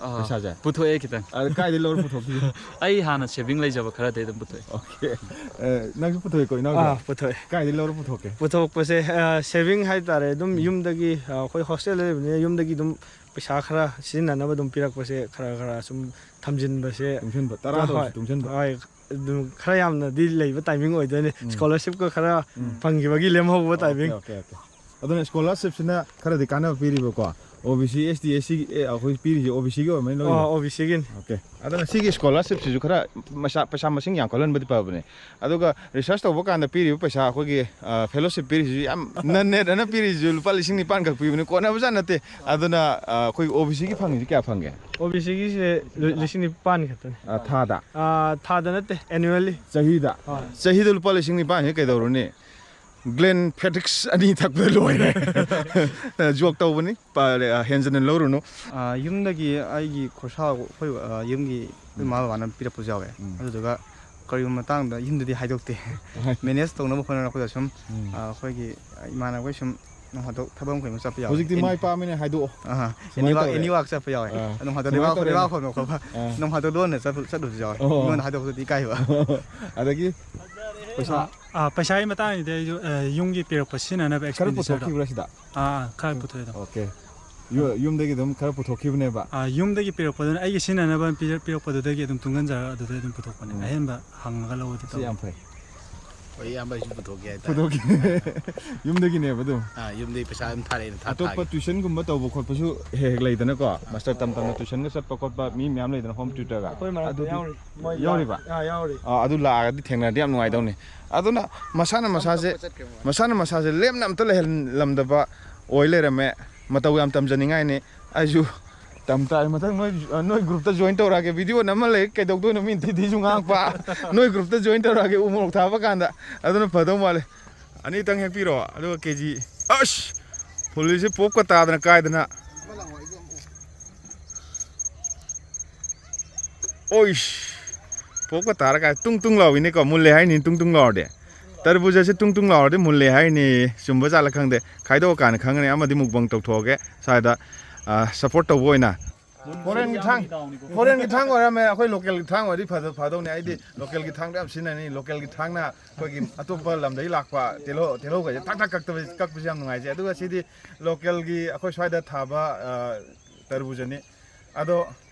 ꯑꯥ, ꯄꯩꯁꯥꯁꯦ? ꯄꯨꯊꯣꯛꯑꯦ ꯈꯤꯇꯪ꯫ ꯑꯗ ꯀꯥꯏꯗꯩ ꯂꯧꯔ ꯄꯨꯊꯣꯛꯈꯤꯒꯦ? ꯑꯩ ꯍꯥꯟꯅ ꯁꯦꯚꯤꯡ ꯂꯩꯖꯕ ꯈꯔꯗꯩ ꯑꯗꯨꯝ ꯄꯨꯊꯣꯛꯑꯦ꯫ ꯑꯣꯀꯦ꯫ ꯑ, ꯅꯪꯁꯨ ꯄꯨꯊꯣꯛꯏꯀꯣ, ꯏꯅꯥꯎꯁꯨ? ꯑꯥ, ꯄꯨꯊꯣꯛꯑꯦ꯫ ꯀꯥꯏꯗꯩ ꯂꯧꯔ ꯄꯨꯊꯣꯛꯀꯦ? ꯄꯨꯊꯣꯛꯄꯁꯦ, ꯑ, ꯁꯦꯚꯤꯡ ꯍꯥꯏꯇꯥꯔꯦ꯫ ꯑꯗꯨꯝ ꯌꯨꯝꯗꯒꯤ, ꯑ, ꯑꯩꯈꯣꯏ ꯍꯣꯁꯇꯦꯜꯗ ꯂꯩꯕꯅꯤꯅ ꯌꯨꯝꯗꯒꯤ ꯑꯗꯨꯝ ꯄꯩꯁꯥ ꯈꯔ ꯁꯤꯖꯤꯟꯅꯅꯕ ꯑꯗꯨꯝ ꯄꯤꯔꯛꯄꯁꯦ ꯈꯔ ꯈꯔ ꯁꯨꯝ ꯊꯝꯖꯤꯟꯕꯁꯦ꯫ ꯇꯨꯡꯁꯤꯟꯕ, ꯇꯔꯥꯗ ꯑꯣꯏꯔꯁꯨ ꯍꯣꯏ꯫ ꯇꯨꯡꯁꯤꯟꯕ꯫ ꯍꯣꯏ꯫ ꯑꯗꯨꯝ ꯈꯔ ꯌꯥꯝꯅꯗꯤ ꯂꯩꯕ ꯇꯥꯏꯃꯤꯡ ꯑꯣꯏꯗꯣꯏꯅꯦ꯫ ꯎꯝ꯫ ꯁ꯭ꯀꯣꯂꯔꯁꯤꯞꯀ ꯈꯔ ꯎꯝ꯫ ꯐꯪꯈꯤꯕꯒꯤ ꯂꯦꯝꯍꯧꯕ ꯑꯣꯀꯦ, ꯇꯥꯏꯃꯤꯡ꯫ Okay, okay. ꯑꯗꯨꯅ ꯁ꯭ꯀꯣꯂꯔꯁꯤꯞꯁꯤꯅ ꯈꯔꯗꯤ ꯀꯥꯟꯅꯕ ꯄꯤꯔꯤꯕꯀꯣ꯫ ꯑꯣ ꯕꯤ ꯁꯤ, ꯑꯦꯁ ꯇꯤ, ꯑꯦꯁ ꯁꯤ, ꯑꯦ, ꯑꯩꯈꯣꯏ ꯄꯤꯔꯤꯁꯦ ꯑꯣ ꯕꯤ ꯁꯤꯒꯤ ꯑꯣꯏꯔꯝꯃꯅꯤ ꯂꯧꯔꯤꯁꯦ? ꯑꯣ, ꯑꯣ ꯕꯤ ꯁꯤꯒꯤꯅꯤ꯫ ꯑꯣꯀꯦ꯫ ꯑꯗꯨꯅ ꯁꯤꯒꯤ ꯁ꯭ꯀꯣꯂꯔꯁꯤꯞꯁꯤꯁꯨ ꯈꯔ ꯃꯁꯥ, ꯄꯩꯁꯥ ꯃꯁꯤꯡ ꯌꯥꯝ ꯀꯜꯍꯟꯕꯗꯤ ꯐꯕꯅꯦ꯫ ꯑꯗꯨꯒ ꯔꯤꯁꯔꯁ ꯇꯧꯕ ꯀꯥꯟꯗ ꯄꯤꯔꯤꯕ ꯄꯩꯁꯥ ꯑꯩꯈꯣꯏꯒꯤ, ꯑ, ꯐꯦꯂꯣꯁꯤꯞ ꯄꯤꯔꯤꯁꯤꯁꯨ ꯌꯥꯝ ꯅꯟ ꯅꯦꯠ ꯑꯅ ꯄꯤꯔꯤꯁꯤꯁꯨ ꯂꯨꯄꯥ ꯂꯤꯁꯤꯡ ꯅꯤꯄꯥꯟ ꯈꯛ ꯄꯤꯕꯅꯤ, ꯀꯣꯟꯅꯕꯖꯥꯠ ꯅꯠꯇꯦ꯫ ꯑꯗꯨꯅ, ꯑ, ꯑꯩꯈꯣꯏ ꯑꯣ ꯕꯤ ꯁꯤꯒꯤ ꯐꯪꯉꯤꯁꯤ ꯀꯌꯥ ꯐꯪꯒꯦ? ꯑꯣ ꯕꯤ ꯁꯤꯒꯤꯁꯦ ꯂꯤꯁꯤꯡ ꯅꯤꯄꯥꯟ ꯈꯛꯇꯅꯤ꯫ ꯑ, ꯊꯥꯗ? ꯑ, ꯊꯥꯗ ꯅꯠꯇꯦ, ꯑꯦꯅꯨꯋꯦꯜꯂꯤ꯫ ꯆꯍꯤꯗ? ꯍꯣꯏ꯫ ꯆꯍꯤꯗ ꯂꯨꯄꯥ ꯂꯤꯁꯤꯡ ꯅꯤꯄꯥꯟꯁꯤ ꯀꯩꯗꯧꯔꯨꯅꯤ? ꯒ꯭ꯂꯦꯟ ꯐꯦꯗꯤꯛꯁ ꯑꯅꯤ ꯊꯛꯄꯗ ꯂꯣꯏꯔꯦ꯫ ꯖꯣꯛ ꯇꯧꯕꯅꯤ, ꯄ-, ꯍꯦꯟꯖꯟꯅ ꯂꯧꯔꯨꯅꯨ꯫ ꯑꯥ, ꯌꯨꯝꯗꯒꯤ ꯑꯩꯒꯤ ꯈꯣꯔꯁꯥ ꯑꯩꯈꯣꯏ, ꯑꯥ, ꯌꯨꯝꯒꯤ ꯑꯩꯈꯣꯏ ꯏꯃꯥ ꯕꯕꯥꯅ ꯄꯤꯔꯛꯄꯁꯨ ꯌꯥꯎꯋꯦ꯫ ꯎꯝ꯫ ꯑꯗꯨꯗꯨꯒ ꯀꯔꯤꯒꯨꯝꯕ ꯃꯇꯥꯡꯗ ꯌꯨꯝꯗꯗꯤ ꯍꯥꯏꯗꯣꯛꯇꯦ꯫ ꯍꯣꯏ꯫ ꯃꯦꯅꯦꯖ ꯇꯧꯅꯕ ꯍꯣꯠꯅꯔꯛꯄꯗ ꯁꯨꯝ, ꯎꯝ꯫ ꯑꯥ, ꯑꯩꯈꯣꯏꯒꯤ ꯏꯃꯥꯟꯅꯕꯈꯩ ꯁꯨꯝ ꯅꯣꯡ ꯐꯥꯗꯣꯛ ꯊꯕꯛ ꯑꯃ ꯀꯩꯅꯣ ꯆꯠꯄ ꯌꯥꯎꯋꯦ꯫ ꯍꯧꯖꯤꯛꯇꯤ ꯑꯦꯅꯤ-, ꯃꯥꯏ ꯄꯥꯛꯑꯃꯤꯅ ꯍꯥꯏꯗꯣꯛꯑꯣ꯫ ꯑꯍꯥ, ꯁꯨꯃꯥꯏꯅ ꯑꯦꯅꯤꯋꯥꯛ, ꯇꯧꯋꯦ꯫ ꯑꯦꯅꯤꯋꯥꯛ ꯆꯠꯄ ꯌꯥꯎꯋꯦ꯫ ꯑꯥ꯫ ꯅꯣꯡ ꯐꯥꯗꯣꯛ ꯁꯨꯃꯥꯏꯅ ꯂꯩꯕꯥꯛ, ꯇꯧꯋꯦ꯫ ꯂꯩꯕꯥꯛ ꯍꯣꯟꯕ ꯈꯣꯠꯄ, ꯑꯥ꯫ ꯅꯣꯡ ꯐꯥꯗꯣꯛ ꯂꯣꯟꯅ ꯆꯠꯄ, ꯆꯠꯂꯨꯕꯁꯨ ꯌꯥꯎꯋꯦ꯫ ꯑꯣ꯫ ꯃꯤꯉꯣꯟꯗ ꯍꯥꯏꯗꯣꯛꯄꯗꯤ ꯏꯀꯥꯏꯕ꯫ ꯑꯗꯒꯤ ꯑꯥ, ꯄꯩꯁꯥꯒꯤ ꯃꯇꯥꯡꯁꯤꯗꯤ ꯑꯩꯁꯨ, ꯑ, ꯌꯨꯝꯒꯤ ꯄꯤꯔꯛꯄ ꯁꯤꯖꯤꯟꯅꯅꯕ ꯈꯔ expenditure ꯗꯣ꯫ ꯄꯨꯊꯣꯛꯈꯤꯕ꯭ꯔꯥ ꯁꯤꯗ? ꯑꯥ, ꯑꯥ, ꯈꯔ ꯄꯨꯊꯣꯛꯑꯦ ꯑꯗꯨꯝ꯫ ꯑꯣꯀꯦ꯫ ꯌꯨ-, ꯌꯨꯝꯗꯒꯤ ꯑꯗꯨꯝ ꯈꯔ ꯄꯨꯊꯣꯛꯈꯤꯕꯅꯦꯕ? ꯑꯥ, ꯌꯨꯝꯗꯒꯤ ꯄꯤꯔꯛꯄꯗꯨꯅ, ꯑꯩꯒꯤ ꯁꯤꯖꯤꯟꯅꯅꯕ ꯄꯤꯔꯛ-, ꯄꯤꯔꯛꯄꯗꯨꯗꯒꯤ ꯑꯗꯨꯝ ꯇꯨꯡꯁꯤꯟꯖꯔꯒ ꯑꯗꯨꯗꯩ ꯑꯗꯨꯝ ꯄꯨꯊꯣꯛꯄꯅꯦ꯫ ꯎꯝ꯫ ꯑꯍꯦꯟꯕ ꯍꯪꯉꯒ ꯂꯧꯕꯗꯤ ꯁꯤ ꯇꯧꯗꯦ꯫ ꯌꯥꯝ ꯐꯩ꯫ ꯍꯣꯏ, ꯏꯌꯥꯝꯕ ꯑꯩꯁꯨ ꯄꯨꯊꯣꯛꯀꯦ ꯍꯥꯏꯇꯥꯔꯦ꯫ ꯄꯨꯊꯣꯛꯈꯤ꯫ ꯌꯨꯝꯗꯒꯤꯅꯦꯕ ꯑꯗꯨꯝ? ꯑꯥ, ꯌꯨꯝꯗꯒꯤ ꯄꯩꯁꯥ ꯑꯗꯨꯝ ꯊꯥꯔꯛꯑꯦ, ꯑꯗꯨꯝ ꯊꯥ ꯑꯇꯣꯞꯄ ꯊꯥꯒꯤ꯫ Tuition ꯒꯨꯝꯕ ꯇꯧꯕ ꯈꯣꯠꯄꯁꯨ ꯍꯦꯛ ꯍꯦꯛ ꯂꯩꯗꯅꯀꯣ, master ꯇꯝ ꯇꯝꯅ tuition ꯒ ꯆꯠꯄ ꯈꯣꯠꯄ ꯃꯤ ꯃꯌꯥꯝ ꯂꯩꯗꯅ, home tutor ꯒ꯫ ꯑꯩꯈꯣꯏ ꯃꯔꯛꯇ ꯑꯗꯨꯗꯤ ꯌꯥꯎꯔꯤ꯫ ꯃꯣꯏ ꯌꯥꯎꯔꯤꯕ? ꯑꯥ, ꯌꯥꯎꯔꯤ꯫ ꯑꯥ, ꯑꯗꯨ ꯂꯥꯛꯑꯒꯗꯤ ꯊꯦꯡꯅꯔꯗꯤ ꯌꯥꯝ ꯅꯨꯡꯉꯥꯏꯗꯧꯅꯤ꯫ ꯑꯗꯨꯅ ꯃꯁꯥꯅ ꯃꯁꯥꯁꯦ, ꯑꯃꯨꯛ ꯆꯠꯈ꯭ꯔꯦ ꯃꯣꯏ꯫ ꯃꯁꯥꯅ ꯃꯁꯥꯁꯦ ꯂꯦꯝꯅ ꯑꯝꯇ ꯂꯩꯍꯜꯂꯝꯗꯕ ꯑꯣꯏ ꯂꯩꯔꯝꯃꯦ꯫ ꯃꯇꯧ ꯌꯥꯝ ꯇꯝꯖꯅꯤꯡꯉꯥꯏꯅꯤ꯫ ꯑꯩꯁꯨ ꯇꯝ ꯇꯥꯔꯦ꯫ ꯃꯊꯪ ꯅꯣꯏ, ꯅꯣꯏ group ꯇ join ꯇꯧꯔꯛꯑꯒꯦ꯫ Video ꯅꯝꯃ ꯂꯩ ꯀꯩꯗꯧꯗꯣꯏꯅꯣ? ꯃꯤꯅ ꯊꯤ ꯊꯤꯁꯨ ꯉꯥꯡꯉꯛꯄ꯫ ꯅꯣꯏ group ꯇ join ꯇꯧꯔꯛꯑꯒꯦ, ꯎ ꯃꯣꯔꯣꯛ ꯊꯥꯕ ꯀꯥꯟꯗ꯫ ꯑꯗꯨꯅ ꯐꯗꯧ ꯃꯥꯜꯂꯦ꯫ ꯑꯅꯤꯇꯪ ꯍꯦꯛꯄꯤꯔꯣ, ꯑꯗꯨꯒ ꯀꯦ ꯖꯤ꯫ ꯑꯁ! ꯐꯨꯜꯂꯤꯁꯦ ꯄꯣꯞꯀ ꯇꯥꯗꯅ ꯀꯥꯏꯗꯅ꯫ ꯑꯣꯏꯁ! ꯄꯣꯞꯀ ꯇꯥꯔ ꯀꯥꯏ ꯇꯨꯡ ꯇꯨꯡ ꯂꯥꯎꯏꯅꯦꯀꯣ, ꯃꯨꯜꯂꯦ ꯍꯥꯏꯅꯤ ꯇꯨꯡ ꯇꯨꯡ ꯂꯥꯎꯔꯗꯤ꯫ ꯇꯔꯕꯨꯖꯁꯦ ꯇꯨꯡ ꯇꯨꯡ ꯂꯥꯎꯔꯗꯤ ꯃꯨꯜꯂꯦ ꯍꯥꯏꯅꯤ꯫ ꯆꯨꯝꯕ ꯖꯥꯠꯂ ꯈꯪꯗꯦ꯫ ꯈꯥꯏꯗꯣꯛꯑꯀꯥꯟꯗ ꯈꯪꯒꯅꯤ꯫ ꯑꯃꯗꯤ mukbang ꯇꯧꯊꯣꯛꯑꯒꯦ ꯁ꯭ꯋꯥꯏꯗ, ꯑ, support ꯇꯧꯕ ꯑꯣꯏꯅ꯫ Foreign ꯒꯤ ꯊꯥꯡ, foreign ꯒꯤ ꯊꯥꯡ ꯑꯣꯏꯔꯝꯃꯦ꯫ ꯑꯩꯈꯣꯏ local ꯒꯤ ꯊꯥꯡ ꯑꯣꯏꯔꯗꯤ ꯐꯗ-, ꯐꯗꯧꯅꯤ꯫ ꯑꯩꯗꯤ local ꯒꯤ ꯊꯥꯡꯗꯣ ꯌꯥꯝ ꯁꯤꯖꯤꯟꯅꯅꯤ꯫ Local ꯒꯤ ꯊꯥꯡꯅ ꯑꯩꯈꯣꯏꯒꯤ ꯑꯇꯣꯞꯄ ꯂꯝꯗꯒꯤ ꯂꯥꯛꯄ ꯇꯤꯜꯍꯧ, ꯇꯤꯜꯍꯧꯒꯁꯦ ꯊꯥꯛ ꯊꯥꯛ ꯀꯛꯇꯕ, ꯀꯛꯄꯁꯦ ꯌꯥꯝ ꯅꯨꯡꯉꯥꯏꯖꯩ꯫ ꯑꯗꯨꯒ ꯁꯤꯗꯤ local ꯒꯤ ꯑꯩꯈꯣꯏ ꯁ꯭ꯋꯥꯏꯗ ꯊꯥꯕ, ꯑ, ꯇꯔꯕꯨꯖꯅꯤ꯫ ꯑꯗꯣ,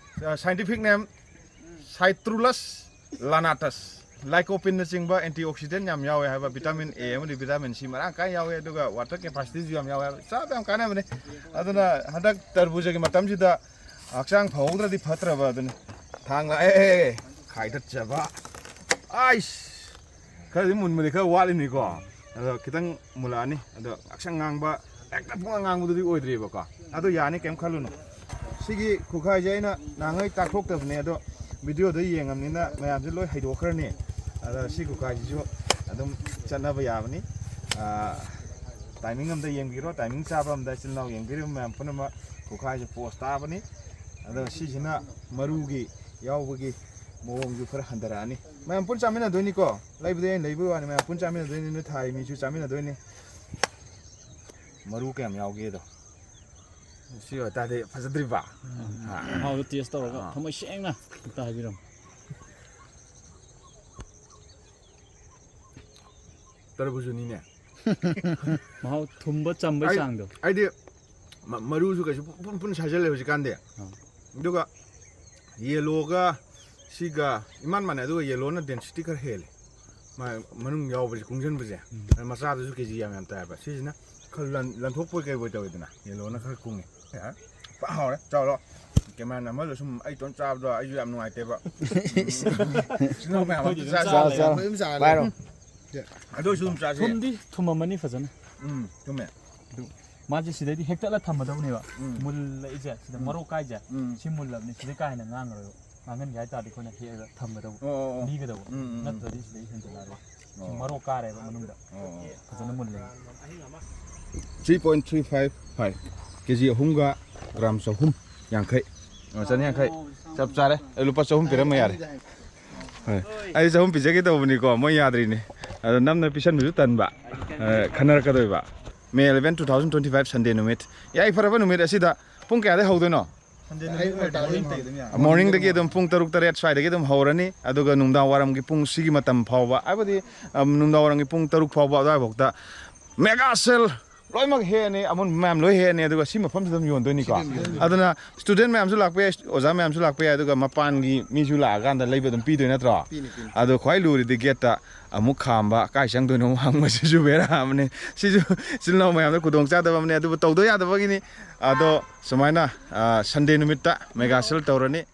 ꯑ, scientific name Citrulus lanatus꯫ Lycopene ꯅꯆꯤꯡꯕ antioxidant ꯌꯥꯝ ꯌꯥꯎꯋꯦ ꯍꯥꯏꯕ, vitamin A ꯑꯃꯗꯤ vitamin C ꯃꯔꯥꯡ ꯀꯥꯏꯅ ꯌꯥꯎꯋꯦ, ꯑꯗꯨꯒ water capacity ꯁꯨ ꯌꯥꯝ ꯌꯥꯎꯋꯦ ꯍꯥꯏꯕ, ꯆꯥꯕ ꯌꯥꯝ ꯀꯥꯟꯅꯕꯅꯦ꯫ ꯑꯗꯨꯅ ꯍꯟꯗꯛ ꯇꯔꯕꯨꯖꯒꯤ ꯃꯇꯝꯁꯤꯗ ꯍꯛꯆꯥꯡ ꯐꯍꯧꯗ꯭ꯔꯗꯤ ꯐꯠꯇ꯭ꯔꯕ ꯑꯗꯨꯅꯤ꯫ ꯊꯥꯡ ꯂꯥꯛꯑꯦ, ꯈꯥꯏꯗꯠꯆꯕ꯫ ꯑꯥꯏꯁ! ꯈꯔꯗꯤ ꯃꯨꯟꯕꯗꯤ ꯈꯔ ꯋꯥꯠꯂꯤꯅꯤꯀꯣ꯫ ꯑꯗꯣ ꯈꯤꯇꯪ ꯃꯨꯜꯂꯛꯑꯅꯤ꯫ ꯑꯗꯣ ꯉꯥꯛꯁꯪ ꯉꯥꯡꯕ, ꯍꯦꯛꯇ ꯄꯨꯡꯉꯥꯡ ꯉꯥꯡꯕꯗꯨꯗꯤ ꯑꯣꯏꯗ꯭ꯔꯤꯕꯀꯣ꯫ ꯑꯗꯣ ꯌꯥꯅꯤ, ꯀꯩꯝ ꯈꯜꯂꯨꯅꯨ꯫ ꯁꯤꯒꯤ ꯈꯨꯈꯥꯏꯁꯦ ꯑꯩꯅ ꯅꯍꯥꯟꯉꯩ ꯇꯥꯛꯊꯣꯛꯇꯕꯅꯦ, ꯑꯗꯣ video ꯗ ꯌꯦꯡꯉꯕꯅꯤꯅ ꯃꯌꯥꯝꯁꯦ ꯂꯣꯏ ꯍꯩꯗꯣꯛꯈ꯭ꯔꯅꯤ꯫ ꯑꯗꯣ ꯁꯤ ꯈꯨꯈꯥꯏꯁꯤꯁꯨ ꯑꯗꯨꯝ ꯆꯠꯅꯕ ꯌꯥꯕꯅꯤ꯫ ꯑꯥ, timing ꯑꯝꯗ ꯌꯦꯡꯕꯤꯔꯣ, timing ꯆꯥꯕ ꯑꯝꯗ ꯏꯆꯤꯜ ꯏꯅꯥꯎ ꯌꯦꯡꯕꯤꯔꯤꯕ ꯃꯌꯥꯝ ꯄꯨꯝꯅꯃꯛ ꯈꯨꯈꯥꯏꯁꯦ pose ꯇꯥꯕꯅꯤ꯫ ꯑꯗꯣ ꯁꯤꯁꯤꯅ ꯃꯔꯨꯒꯤ ꯌꯥꯎꯕꯒꯤ ꯃꯑꯣꯡꯁꯨ ꯈꯔ ꯍꯟꯊꯔꯛꯑꯅꯤ꯫ ꯃꯌꯥꯝ ꯄꯨꯟꯅ ꯆꯥꯃꯤꯟꯅꯗꯣꯏꯅꯤꯀꯣ꯫ ꯂꯩꯕꯗꯤ ꯑꯩꯅ ꯂꯩꯕꯒꯤ ꯋꯥꯅꯤ, ꯃꯌꯥꯝ ꯄꯨꯟꯅ ꯆꯥꯃꯤꯟꯅꯗꯣꯏꯅꯤ꯫ ꯅꯣꯏ ꯊꯥꯔꯤ ꯃꯤꯁꯨ ꯆꯥꯃꯤꯟꯅꯗꯣꯏꯅꯤ꯫ ꯃꯔꯨ ꯀꯌꯥꯝ ꯌꯥꯎꯒꯦꯗꯣ꯫ ꯁꯤ ꯑꯣꯏꯇꯥꯔꯗꯤ ꯐꯖꯗ꯭ꯔꯤꯕ? ꯎꯝ꯫ ꯑꯥ꯫ ꯃꯍꯥꯎꯗꯣ taste ꯇꯧꯔꯒ ꯑꯥ꯫ ꯊꯃꯣꯏ ꯁꯦꯡꯅ ꯑꯝꯇ ꯍꯥꯏꯕꯤꯔꯝꯃꯨ꯫ ꯇꯔꯕꯨꯖꯅꯤꯅꯦ꯫ ꯃꯍꯥꯎ ꯊꯨꯝꯕ ꯆꯝꯕꯩ ꯑꯩ, ꯆꯥꯡꯗꯣ꯫ ꯑꯩꯗꯤ ꯃ- ꯃꯔꯨꯁꯨ ꯀꯩꯁꯨ ꯄꯨꯟ ꯄꯨꯟ ꯁꯥꯖꯜꯂꯦ ꯍꯧꯖꯤꯛꯀꯥꯟꯗꯤ꯫ ꯑꯗꯨꯒ ꯌꯦꯂꯣꯒ ꯁꯤꯒ ꯏꯃꯥꯟ ꯃꯥꯟꯅꯩ, ꯑꯗꯨꯒ ꯌꯦꯂꯣꯅ ꯗꯦꯟꯁꯤꯇꯤ ꯈꯔ ꯍꯦꯜꯂꯦ꯫ ꯃꯥ ꯃꯅꯨꯡ ꯌꯥꯎꯕꯁꯦ, ꯀꯨꯡꯁꯤꯟꯕꯁꯦ, ꯎꯝ꯫ ꯑꯗꯨ ꯃꯆꯥꯗꯨꯁꯨ ꯀꯦꯖꯤ ꯌꯥꯝ ꯌꯥꯝ ꯇꯥꯏꯌꯦꯕ꯫ ꯁꯤꯁꯤꯅ ꯈꯔ ꯂꯟ- ꯂꯟꯊꯣꯛꯄꯣꯏ ꯀꯩꯕꯣꯏ ꯇꯧꯋꯤꯗꯅ, ꯌꯦꯂꯣꯅ ꯈꯔ ꯀꯨꯡꯉꯦ꯫ ꯌꯥꯔꯦ꯫ ꯄꯥ ꯍꯥꯎꯔꯦ, ꯆꯥꯎꯔꯣ꯫ ꯀꯦꯃꯦꯔꯥ ꯅꯝꯍꯜꯂꯣ, ꯁꯨꯝ ꯑꯩ ꯏꯇꯣꯝ ꯆꯥꯕꯗꯣ ꯑꯩꯁꯨ ꯌꯥꯝ ꯅꯨꯡꯉꯥꯏꯇꯦꯕ꯫ ꯎꯝ꯫ ꯏꯆꯤꯟ ꯏꯅꯥꯎ ꯃꯌꯥꯝ ꯑꯝꯇ ꯑꯩꯈꯣꯏꯗꯤ ꯑꯗꯨꯝ ꯆꯥꯁꯦ꯫ ꯆꯥꯔꯦ꯫ ꯆꯥꯎ, ꯆꯥꯎ꯫ ꯑꯩꯈꯣꯏ ꯑꯗꯨꯝ ꯆꯥꯔꯦ꯫ ꯄꯥꯏꯔꯣ꯫ ꯑꯗꯨ ꯑꯣꯏꯁꯨ ꯑꯗꯨꯝ ꯆꯥꯁꯦ꯫ ꯊꯨꯝꯗꯤ ꯊꯨꯝꯃꯝꯃꯅꯤ ꯐꯖꯅ꯫ ꯎꯝ, ꯊꯨꯝꯃꯦ꯫ ꯑꯗꯨ ꯃꯥꯁꯦ ꯁꯤꯗꯩꯗꯤ ꯍꯦꯛꯇꯠꯂ ꯊꯝꯃꯗꯧꯅꯦꯕ꯫ ꯎꯝ꯫ ꯃꯨꯜꯂꯛꯏꯁꯦ, ꯁꯤꯗ ꯎꯝ꯫ ꯃꯔꯣꯛ ꯀꯥꯏꯁꯦ, ꯎꯝ꯫ ꯁꯤ ꯃꯨꯜꯂꯕꯅꯤ, ꯁꯤꯗꯩ ꯀꯥ ꯍꯦꯟꯅ ꯉꯥꯡꯉꯔꯣꯏꯕ꯫ ꯉꯥꯡꯍꯟꯒꯦ ꯍꯥꯏ ꯇꯥꯔꯗꯤ ꯑꯩꯈꯣꯏꯅ ꯍꯦꯛꯑꯒ ꯊꯝꯒꯗꯧꯕ, ꯑꯣ, ꯑꯣ, ꯑꯣ꯫ ꯂꯤꯒꯗꯧꯕ꯫ ꯎꯝ, ꯎꯝ, ꯎꯝ꯫ ꯅꯠꯇ꯭ꯔꯗꯤ ꯁꯤꯗꯩ ꯍꯦꯟꯖꯜꯂꯛꯑꯔꯣꯏ꯫ ꯁꯤ ꯑꯣ꯫ ꯃꯔꯣꯛ ꯀꯥꯔꯦꯕ ꯃꯅꯨꯡꯗ꯫ ꯑꯣ, ꯑꯣ꯫ ꯐꯖꯅ ꯃꯨꯜꯂꯦ꯫ Three point three five five꯫ ꯀꯦꯖꯤ ꯑꯍꯨꯝꯒ ꯒ꯭ꯔꯥꯝ ꯆꯍꯨꯝ ꯌꯥꯡꯈꯩ꯫ ꯑꯣ, ꯆꯅꯤ ꯌꯥꯡꯈꯩ꯫ ꯆꯞ ꯆꯥꯔꯦ꯫ ꯑꯩ ꯂꯨꯄꯥ ꯆꯍꯨꯝ ꯄꯤꯔꯝꯃ ꯌꯥꯔꯦ꯫ ꯍꯣꯏ꯫ ꯑꯩ ꯆꯍꯨꯝ ꯄꯤꯖꯒꯦ ꯇꯧꯕꯅꯤꯀꯣ, ꯃꯣꯏ ꯌꯥꯗ꯭ꯔꯤꯅꯦ꯫ ꯑꯗꯣ ꯅꯝꯅ ꯄꯤꯁꯟꯕꯁꯨ ꯇꯟꯕ꯫ ꯑ, ꯈꯟꯅꯔꯛꯀꯗꯣꯏꯕ꯫ May eleven, two thousand twenty-five, Sunday ꯅꯨꯃꯤꯠ꯫ ꯌꯥꯏꯐꯔꯕ ꯅꯨꯃꯤꯠ ꯑꯁꯤꯗ ꯄꯨꯡ ꯀꯌꯥꯗꯩ ꯍꯧꯗꯣꯏꯅꯣ? Sunday ꯅꯨꯃꯤꯠ ꯑꯣꯏꯇꯥꯔꯗꯤ ꯑꯗꯨꯝ ꯍꯧꯗꯣꯏꯅꯤ꯫ Morningꯗꯒꯤ ꯑꯗꯨꯝ ꯄꯨꯡ ꯇꯔꯨꯛ, ꯇꯔꯦꯠ ꯁ꯭ꯋꯥꯏꯗꯒꯤ ꯑꯗꯨꯝ ꯍꯧꯔꯅꯤ꯫ ꯑꯗꯨꯒ ꯅꯨꯡꯗꯥꯡ ꯋꯥꯏꯔꯝꯒꯤ ꯄꯨꯡ ꯁꯤꯒꯤ ꯃꯇꯝ ꯐꯥꯎꯕ, ꯍꯥꯏꯕꯗꯤ, ꯑ, ꯅꯨꯡꯗꯥꯡ ꯋꯥꯏꯔꯝꯒꯤ ꯄꯨꯡ ꯇꯔꯨꯛ ꯐꯥꯎꯕ ꯑꯗꯨꯋꯥꯏꯐꯥꯎꯗ mega sale ꯂꯣꯏꯅꯃꯛ ꯍꯦꯛꯑꯅꯤ, ꯑꯃꯨꯟꯕ ꯃꯌꯥꯝ ꯂꯣꯏ ꯍꯦꯛꯑꯅꯤ, ꯑꯗꯨꯒ ꯁꯤ ꯃꯐꯝꯁꯤꯗ ꯑꯗꯨꯝ ꯌꯣꯟꯗꯣꯏꯅꯤꯀꯣ꯫ ꯁꯤꯗ ꯑꯗꯨꯝ ꯌꯣꯟꯗꯣꯏꯅꯤ꯫ ꯑꯗꯨꯅ student ꯃꯌꯥꯝꯁꯨ ꯂꯥꯛꯄ ꯌꯥꯏ, ꯑꯣꯖꯥ ꯃꯌꯥꯝꯁꯨ ꯂꯥꯛꯄ ꯌꯥꯏ, ꯑꯗꯨꯒ ꯃꯄꯥꯟꯒꯤ ꯃꯤꯁꯨ ꯂꯥꯛꯑꯀꯥꯟꯗ ꯂꯩꯕ ꯑꯗꯨꯝ ꯄꯤꯗꯣꯏ ꯅꯠꯇ꯭ꯔꯣ? ꯄꯤꯅꯤ, ꯄꯤꯅꯤ꯫ ꯑꯗꯣ ꯈ꯭ꯋꯥꯏ ꯂꯨꯔꯤꯗꯤ gateꯇ ꯑꯃꯨꯛ ꯈꯥꯝꯕ, ꯀꯥꯏ ꯆꯪꯗꯣꯏꯅꯣ ꯑꯃꯨꯛ ꯍꯪꯕꯁꯤꯁꯨ ꯕꯦꯔꯥ ꯑꯃꯅꯤ꯫ ꯁꯤꯁꯨ ꯏꯆꯤꯜ ꯏꯅꯥꯎ ꯃꯌꯥꯝꯗ ꯈꯨꯗꯣꯡ ꯆꯥꯗꯕ ꯑꯃꯅꯤ, ꯑꯗꯨꯕꯨ ꯇꯧꯗ ꯌꯥꯗꯕꯒꯤꯅꯤ꯫ ꯑꯗꯣ ꯁꯨꯃꯥꯏꯅ, ꯑ, Sunday ꯅꯨꯃꯤꯠꯇ mega sale ꯇꯧꯔꯅꯤ꯫